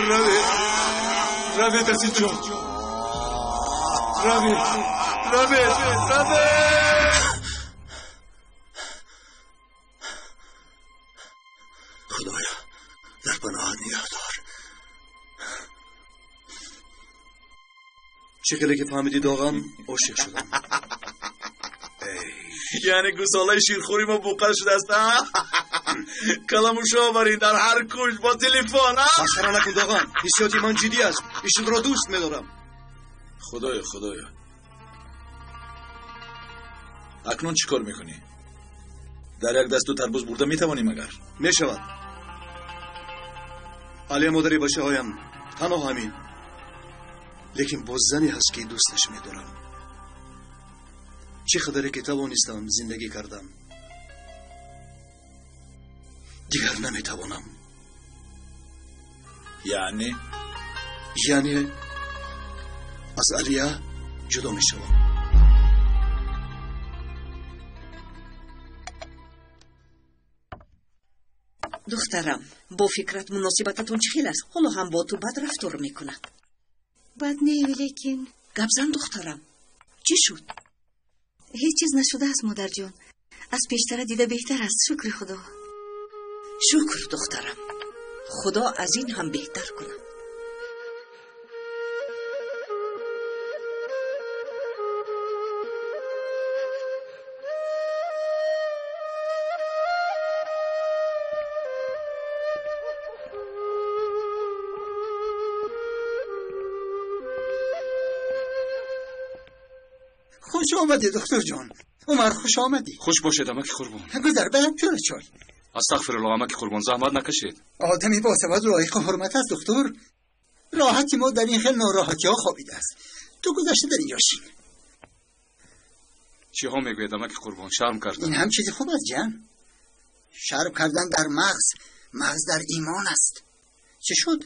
Равед. Равед аз инҷо. Равед. Равед. Равед. Худоё, дар паноҳат нигоҳ дор. Чӣ хеле ки фаҳмидӣ доғам, ошиқ шудам. Яъне гусолаи ширхӯри мо буқал шудааст, каламушо барин дар ҳар куҷ бо телефон. Масхара накун доғам, ҳиссиёти ман ҷиддӣ аст, ишунро дӯст медорам. Худоё, худоё, акнун чӣ кор мекунӣ? Дар як даст ду тарбуз бурда метавонӣ магар? Мешавад. Алия модари бачаҳоям, танҳо ҳамин. Лекин боз зане ҳаст ки дӯсташ медорам. Чӣ қадаре ки тавонистам зиндагӣ кардам, дигар наметавонам. Яъне? Яъне аз Алия ҷудо мешавам. Духтарам, бо фикрат муносибататон чӣ хел аст? Ҳоло ҳам бо ту бад рафтор мекунад. Бад не, лекин гап зан духтарам, чӣ шуд? Ҳеҷ чиз нашудааст, модарҷон. Аз пештара дида беҳтар аст, шукри Худо. Шукр, духтарам, Худо аз ин ҳам беҳтар кунад. Хуш омадӣ, духтурҷон. Умар, хуш омадӣ. Хуш бошед, амаки Қурбон. Гузар, ба як пиёла чой. Астағфируллоҳ, амаки Қурбон, заҳмат накашед. Одами босавод лоиқи ҳурмат аст, духтур. Роҳати мо дар ин хел нороҳатиҳо хобидааст. Ту гузашта дар инҷо шин. Чиҳо мегӯяд, амаки Қурбон? Шарм кардам. Ин ҳам чизи хуб аст, ҷан. Шарм кардан дар мағз, мағз дар имон аст. Чӣ шуд?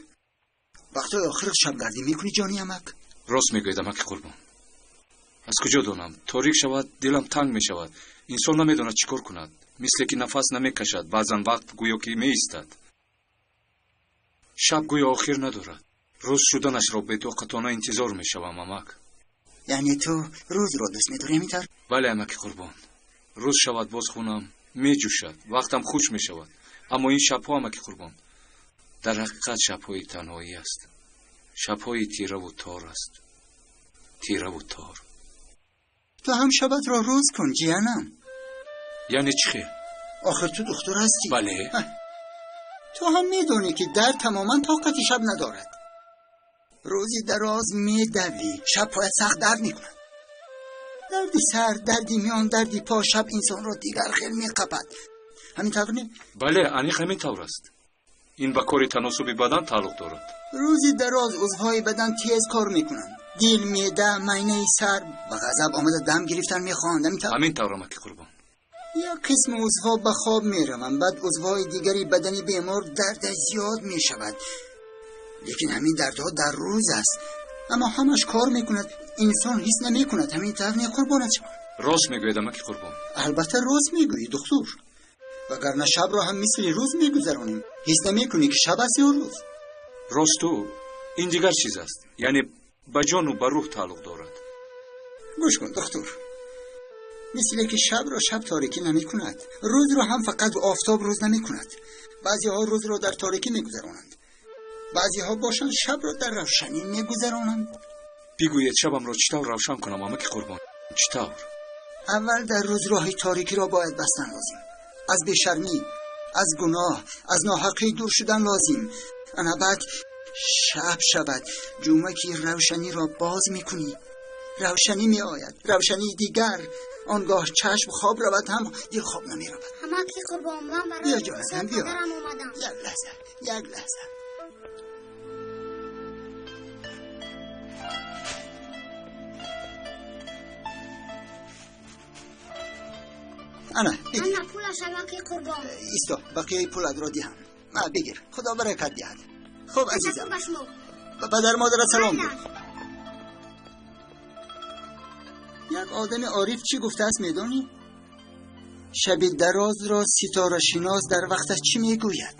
Вақтҳои охир шабгардӣ мекунӣ, ҷони амак? Рост мегӯяд, амаки Қурбон. Аз куҷо донам? Торик шавад, дилам танг мешавад. Инсон намедонад чӣ кор кунад. Мисле ки нафас намекашад, баъзан вақт гӯё ки меистад. Шаб гӯё охир надорад. Рӯз шуданашро бетоқатона интизор мешавам, амак. Яъне ту рӯзро дӯст медорӣ, ҳамин тавр? Бале, амаки Қурбон. Рӯз шавад, боз хунам меҷӯшад, вақтам хуш мешавад. Аммо ин шабҳо, амаки Қурбон, дар ҳақиқат шабҳои танҳоӣ аст. Шабҳои тираву тор аст. Тираву тор. Ту ҳам шабатро рӯз кун, ҷиянам. Яъне чӣ хел? Охир ту духтур ҳастӣ. Бале. Ту ҳам медонӣ ки дард тамоман тоқати шаб надорад. Рӯзи дароз медавӣ, шаб поят сахт дард мекунад. Дарди сар, дарди миён, дарди по шаб инсонро дигар хел меқапад. Ҳамин тавр не? Бале, аниқ ҳамин тавр аст. Ин ба кори таносуби бадан тааллуқ дорад. Рӯзи дароз узвҳои бадан тез кор мекунанд. Дил, меъда, майнаи сар ба ғазаб омада дам гирифтан мехоҳанд. Ҳамин тавр, амаки Қурбон. Як қисми узвҳо ба хоб мераванд, баъд узвҳои дигари бадани бемор дардаш зиёд мешавад. Лекин ҳамин дардҳо дар рӯз аст, аммо ҳамаш кор мекунад, инсон ҳис намекунад. Ҳамин тавр не, қурбонат шавам? Рост мегӯяд, амаки Қурбон. Албатта рост мегӯӣ, духтур. Вагарна шабро ҳам мисли рӯз мегузаронем, ҳис намекунӣ ки шаб аст ё рӯз. Росту ин дигар чиз аст, яъне ба ҷону ба рӯҳ тааллуқ дорад. Гӯш кун, духтур, мисле ки шабро шаб торикӣ намекунад, рӯзро ҳам фақат офтоб рӯз намекунад. Баъзеҳо рӯзро дар торикӣ мегузаронанд, баъзеҳо бошанд шабро дар равшанӣ мегузаронанд. Бигӯед, шабамро чӣ тавр равшан кунам, амаки Қурбон? Чӣ тавр? Аввал дар рӯз роҳи торикиро бояд бастан лозим. Аз бешармӣ, аз гуноҳ, аз ноҳақӣ дур шудан лозим. Ана баъд шаб шавад, ҷумаки равшаниро боз мекунӣ, равшанӣ меояд, равшании дигар. Он гоҳ чашм хоб равад, ҳам дил хоб намеравад. Амаки Қурбон, ман барои биё ҷонакам, биё. падарам омадам. Як лаҳза, як лаҳза. Ана, бигир. Ана пулаш, амаки Қурбон. Исто, бақияи пулатро диҳам. Ма, бигир, Худо баракат диҳад. Хуб, азизам, ба шумо. Ба падар модарат салом гӯ. Як одами ориф чӣ гуфтааст, медонӣ? Шаби дароз ро ситорашинос дар вақташ чӣ мегӯяд?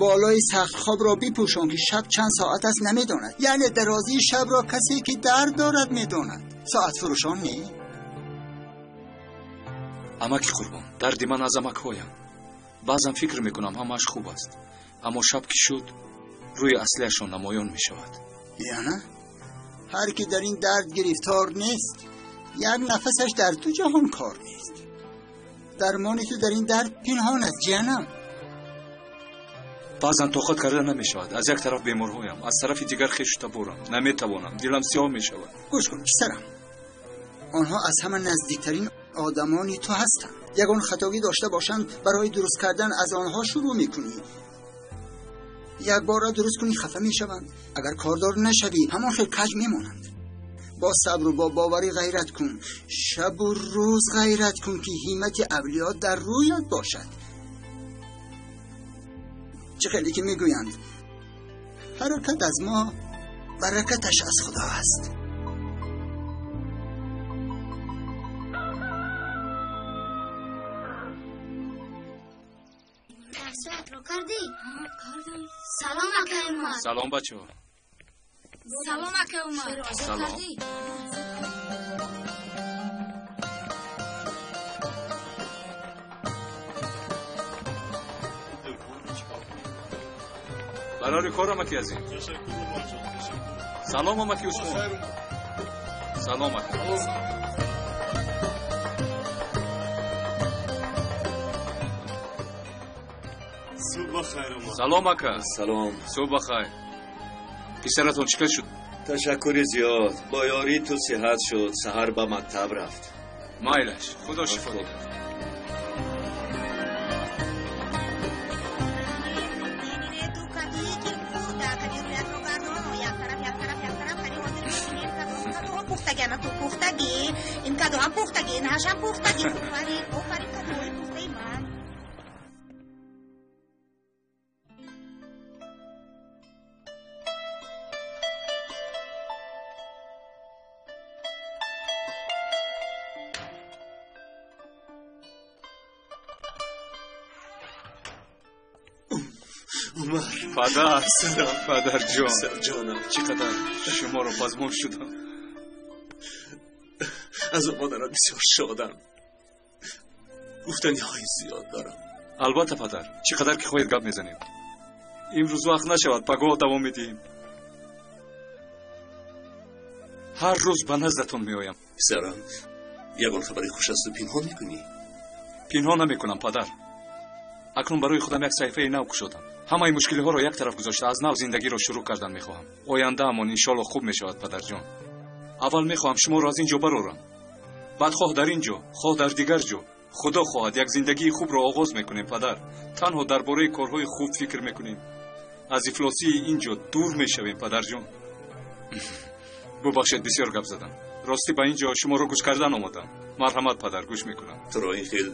Болои сахтхоб ро бипӯшон, ки шаб чанд соат аст намедонад. Яъне дарозии шабро касе ки дард дорад медонад, соатфурӯшон не. Амаки Қурбон, дарди ман аз амакҳоям. Баъзан фикр мекунам, ҳамааш хуб аст, аммо шаб ки шуд, рӯи аслиашон намоён мешавад. Яна ҳар ки дар ин дард гирифтор нест, як нафасаш дар ду ҷаҳон кор нест. Дармони ту дар ин дард пинҳон аст, ҷиянам. Баъзан тоқат карда намешавад. Аз як тараф беморҳоям, аз тарафи дигар хешу таборам. Наметавонам, дилам сиёҳ мешавад. Гӯш кун, писарам, онҳо аз ҳама наздиктарин одамони ту ҳастанд. Ягон хатогӣ дошта бошанд, барои дуруст кардан аз онҳо шурӯъ мекунӣ. Як бора дуруст кунӣ, хафа мешаванд. Агар кордор нашавӣ, ҳамон хел каҷ мемонанд. Бо сабру бо боварӣ ғайрат кун, шабу рӯз ғайрат кун, ки ҳиммати авлиё дар рӯят бошад. Чӣ хеле ки мегӯянд, ҳаракат аз мо, баракаташ аз худо аст. Дарсоятро кардӣ? Кардам. Салом, акай Умар. Салом, бачаҳо. Салом, акай Умар. Салом. Барори кор, амаки азим. Салом, амаки Усмон. Салом, ака. Субҳ бахайр, Умар. Салом, ака. Салом. Субҳ бахайр. Писаратон чӣ хел шуд? Ташаккури зиёд, бо ёрии ту сиҳат шуд, саҳар ба мактаб рафт. Майлаш, худо шифо диҳад. Ту кадуи ки пухта, кади рӯятро гардон, як тараф, як тараф, як тараф, кади ҳозир мебинем кадом кадуҳо пухтаги, ана ту пухтагӣ, ин кадуҳам пухтагӣ, ин ҳашам пухтагӣ. Офарин, офарин, кадуҳои пухтаи ман. Умар. Падар, падарҷон. Сарҷонам. Чӣ қадар шуморо пазмон шудам. Аз омаданат бисёр шодам. Гуфтаниҳои зиёд дорам. Албатта, падар, чӣ қадар ки хоҳед гап мезанем. Имрӯз вақт нашавад, пагоҳ давом медиҳем. Ҳар рӯз ба наздатон меоям. Писарам, ягон хабари хуш асту пинҳон мекунӣ? Пинҳон намекунам, падар. Акнун барои худам як саҳифаи нав кушодам. Ҳамаи мушкилиҳоро як тараф гузошта, аз нав зиндагиро шурӯъ кардан мехоҳам. Ояндаамон иншоалло хуб мешавад, падарҷон. Аввал мехоҳам шуморо аз ин ҷо барорам. Баъд хоҳ дар ин ҷо, хоҳ дар дигар ҷо, худо хоҳад, як зиндагии хубро оғоз мекунем, падар. Танҳо дар бораи корҳои хуб фикр мекунем. Аз ифлосии ин ҷо дур мешавем, падарҷон. Бубахшед, бисёр гап задам. Ростӣ, ба ин ҷо шуморо гӯш кардан омадам. Марҳамат, падар, гӯш мекунам. Туро ин хел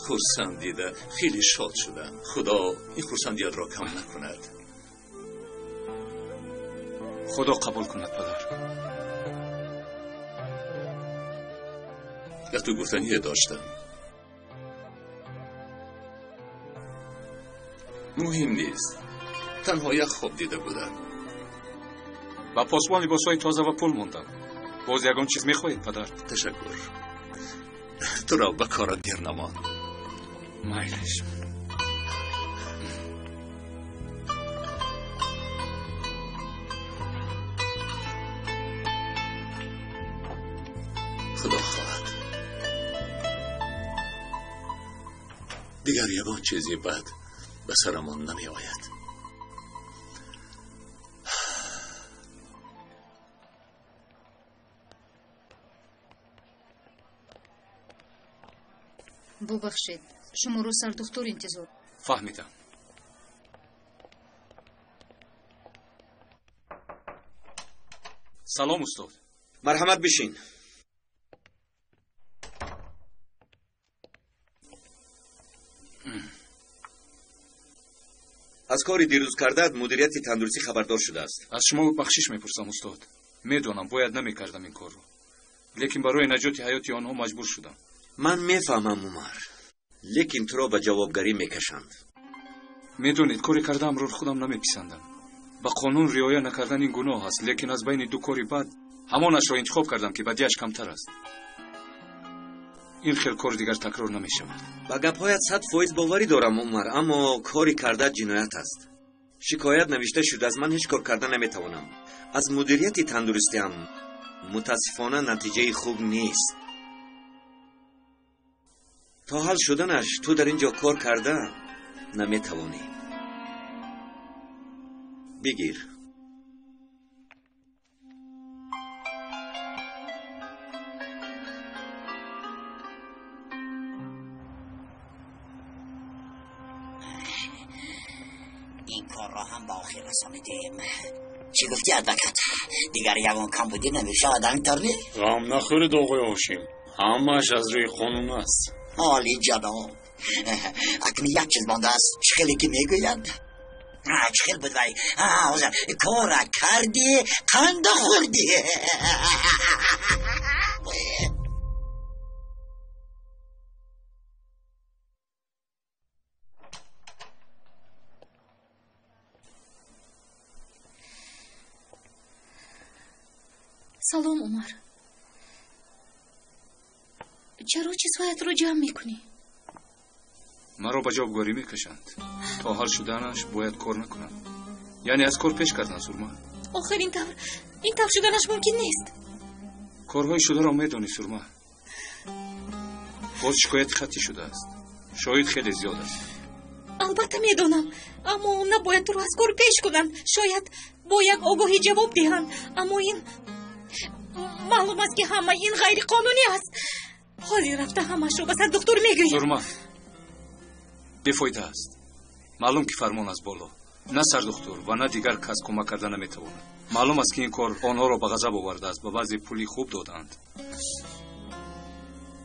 хурсанд дида хеле шод шудам. Худо ин хурсандиятро кам накунад. Худо қабул кунад, падар. Ба ту гуфтание доштам. Муҳим нест, танҳо як хоб дида будам. Ба посбон либосҳои тоза ва пул мондам. Боз ягон чиз мехоҳед, падар? Ташаккур. Туро ба корат дер намонд. Майлаш. Худо хоҳад, дигар ягон чизи бад ба сарамон намеояд. Бубахшед, шуморо сардухтур интизор. Фаҳмидам. Салом, устод. Марҳамат, бишин. Аз кори дирӯз кардаат мудирияти тандурустӣ хабардор шудааст. Аз шумо бахшиш мепурсам, устод. Медонам, бояд намекардам ин корро, лекин барои наҷоти ҳаёти онҳо маҷбур шудам. Ман мефаҳмам, Умар. Лекин туро ба ҷавобгарӣ мекашанд. Медонед, коре кардаамро худам намеписандам. Ба қонун риоя накардан ин гуноҳ аст, лекин аз байни ду кори бад ҳамонашро интихоб кардам, ки бадиаш камтар аст. Ин хел кор дигар такрор намешавад. Ба гапҳоят 100% боварӣ дорам, Умар, аммо кори кардаат ҷиноят аст. Шикоят навишта шудааст, ман ҳеҷ кор карда наметавонам. Аз мудирияти тандурустиам мутаассифона натиҷаи хуб нест. То ҳал шуданаш ту дар ин ҷо кор карда наметавонӣ. Бигир. Ин корро ҳам ба охир расонидем. Чӣ гуфтӣ, адвокат? Дигар ягон камбудӣ намешавад, ҳаминтавр не? Ғам нахӯред, оғои Ҳошим, ҳамааш аз рӯи қонун аст. Олӣ ҷаноб, акнун як чиз мондааст. Чӣ хеле ки мегӯянд, чӣ хел буд вай? Ҳозир кора кардӣ, қанда хӯрдӣ. Салом, Умар. Чаро чизҳоятро ҷамъ мекунӣ? Маро ба ҷавобгорӣ мекашанд. То ҳал шуданаш бояд кор накунам. Яъне аз кор пеш кардан, Сурма. Охир ин тавр шуданаш мумкин нест. Корҳои шударо медонӣ, Сурма. Боз шикояти хаттӣ шудааст. Шоҳид хеле зиёд аст. Албатта медонам, аммо набояд туро аз кор пеш кунанд. Шояд бо як огоҳӣ ҷавоб диҳанд, аммо ин маълум аст, ки ҳама ин ғайриқонунӣ аст. Ҳозир рафта ҳамашро ба сардухтур мегӯям. Сурма, бефоида аст. Маълум ки фармон аз боло. На сардухтур ва на дигар кас кӯмак карда наметавонад. Маълум аст, ки ин кор онҳоро ба ғазаб овардааст, ба баъзе пули хуб доданд.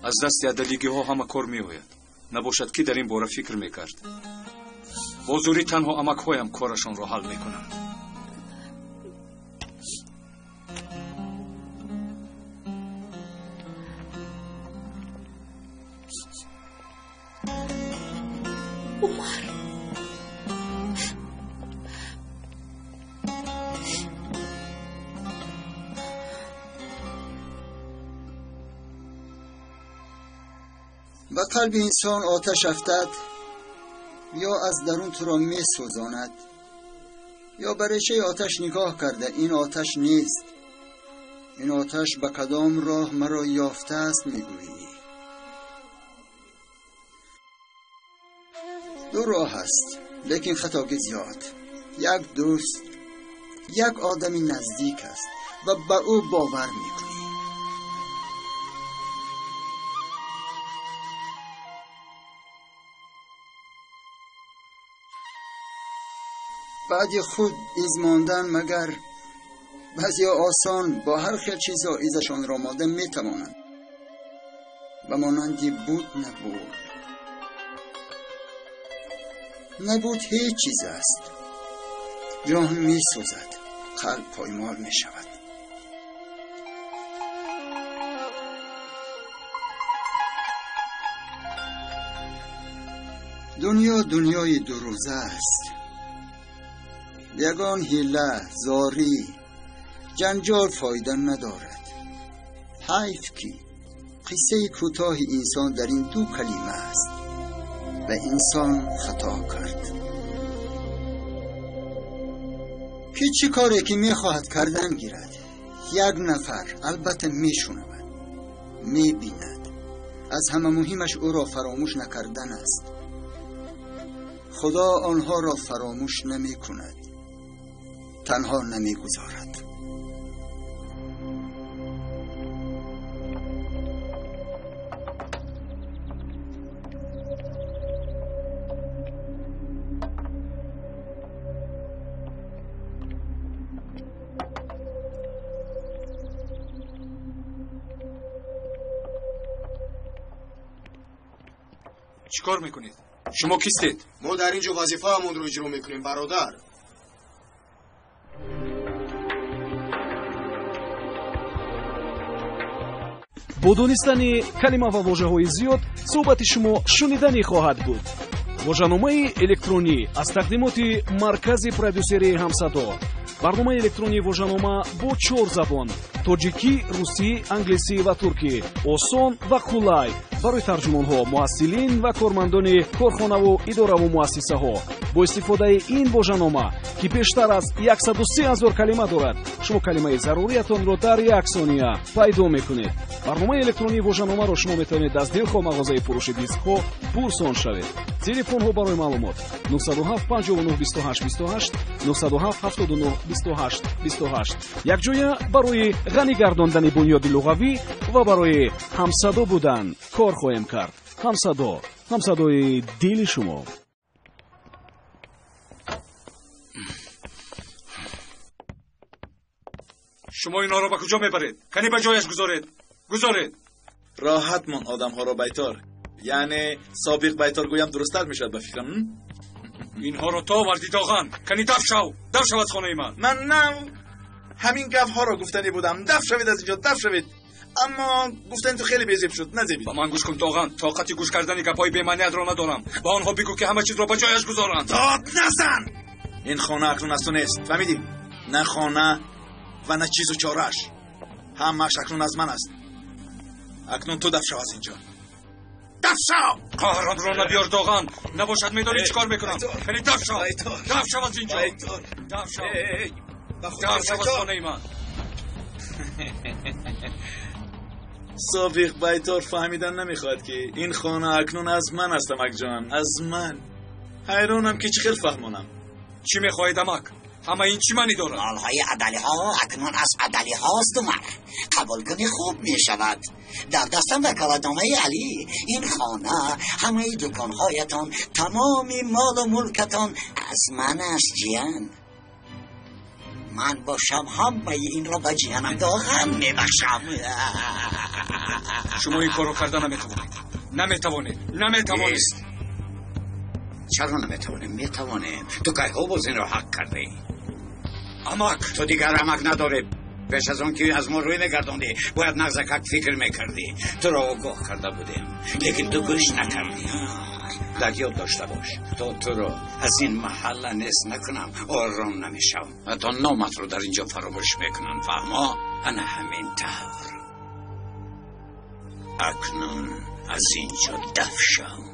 Аз дасти адалигиҳо ҳама кор меояд. Набошад, ки дар ин бора фикр мекард. Бо зӯрӣ танҳо амакҳоям корашонро ҳал мекунанд. Умар, ба қалби инсон оташ афтад, ё аз дарун туро месӯзонад, ё ба решаи оташ нигоҳ карда ин оташ нест, ин оташ ба кадом роҳ маро ёфтааст мегӯӣ. Ду роҳ аст, лекин хатоги зиёд. Як дӯст, як одами наздик аст ва ба ӯ бовар мекунӣ. Баъди худ из мондан магар баъзеҳо осон бо ҳар хел чизо изашонро монда метавонанд. Ба монанди буд набуд. Набуд ҳеҷ чиз аст. Ҷон месӯзад, қалб поймол мешавад. Дунё дунёи дурӯза аст. Ягон ҳила, зорӣ, ҷанҷол фоида надорад. Ҳайф ки қиссаи кӯтоҳи инсон дар ин ду калима аст ва инсон хато кард. Ки чӣ коре ки мехоҳад кардан гирад, як нафар албатта мешунавад, мебинад. Аз ҳама муҳимаш ӯро фаромӯш накардан аст. Худо онҳоро фаромӯш намекунад, танҳо намегузорад. Чикор мекунед? Шумо кистед? Мо дар ин ҷо вазифаамонро иҷро мекунем, бародар. Бо донистани калима ва вожаҳои зиёд суҳбати шумо шуниданӣ хоҳад буд. Вожаномаи электронӣ аз тақдимоти маркази продюсерии Ҳамсадо. Барномаи электронии вожанома бо 4 забон: тоҷикӣ, русӣ, англисӣ ва туркӣ. Осон ва қулай барои тарҷумонҳо, муҳассилин ва кормандони корхонаву идораву муассисаҳо. Бо истифодаи ин вожанома, ки бештар аз 103 000 калима дорад, шумо калимаи заруриятонро дар як сония пайдо мекунед. Барномаи электронии вожаномаро шумо метавонед аз дилхоҳ мағозаи фурӯши дискҳо пурсон шавед. Телефонҳо барои маълумот: 907 59 28 28, 907 79 28 28. Якҷоя барои ғанӣ гардондани бунёди луғавӣ ва барои ҳамсадо будан кор хоҳем кард. Ҳамсадо, ҳамсадои дили шумо. Шумо инҳоро ба куҷо мебаред? Кани ба ҷояш гузоред. Гузоред. Роҳат мон одамҳоро байтор. Яъне собиқ байтор гӯям дурусттар мешавад ба фикрам. Инҳоро то овардӣ доған. Кани даф шав. Даф шав аз хонаи ман. Ман на ҳамин гапҳоро гуфтанӣ будам. Даф шавед аз инҷо, даф шавед. Аммо гуфтани ту хеле безеб шуд, назебид. Ба ман гӯш кун доған. Тоқати гӯш кардани гапҳои бемаъниятро надорам. Ба онҳо бигӯ ки ҳама чизро ба ҷояш гузоранд. Дод назан! Ин хона акнун аз ту нест. Фаҳмидӣ? На хона ва на чизу чорааш. Ҳамааш акнун аз ман аст. Акнун ту даф шав аз инҷо. Даф шав! Қаҳрамро набиёр доған. Набошад медонӣ чӣ кор мекунам. Кани даф шав. Даф шав аз инҷо. Даф шав. Даф шав аз хонаи ман. Собиқ байтор фаҳмидан намехоҳад ки ин хона акнун аз ман аст, амакҷон, аз ман. Ҳайронам ки чӣ хел фаҳмонам. Чӣ мехоҳед, амак? Ҳама ин чӣ маънӣ дорад? Молҳои адалиҳо акнун аз адалиҳост, Умар. Қабул кунӣ хуб мешавад. Дар дастам ваколатномаи Алӣ. Ин хона, ҳамаи дуконҳоятон, тамоми молу мулкатон аз ман аст, ҷиян. Ман бошам ҳамаи инро ба ҷиянам доған мебахшам. Шумо ин корро карда наметавонед. Наметавонед. Наметавонед. Чаро наметавонем? Метавонем. Ту кайҳо боз инро ҳақ кардӣ? Амак! Ту дигар амак надорӣ. Пеш аз он ки аз мо рӯй мегардондӣ, бояд нағзакак фикр мекардӣ. Туро огоҳ карда будем, лекин ту гӯш накардӣ. Дар ёд дошта бош, то туро аз ин маҳалла нест накунам, ором намешавам. Ҳатто номатро дар инҷо фаромӯш мекунам, фаҳмо? Ана ҳамин тавр. Акнун аз инҷо даф шав.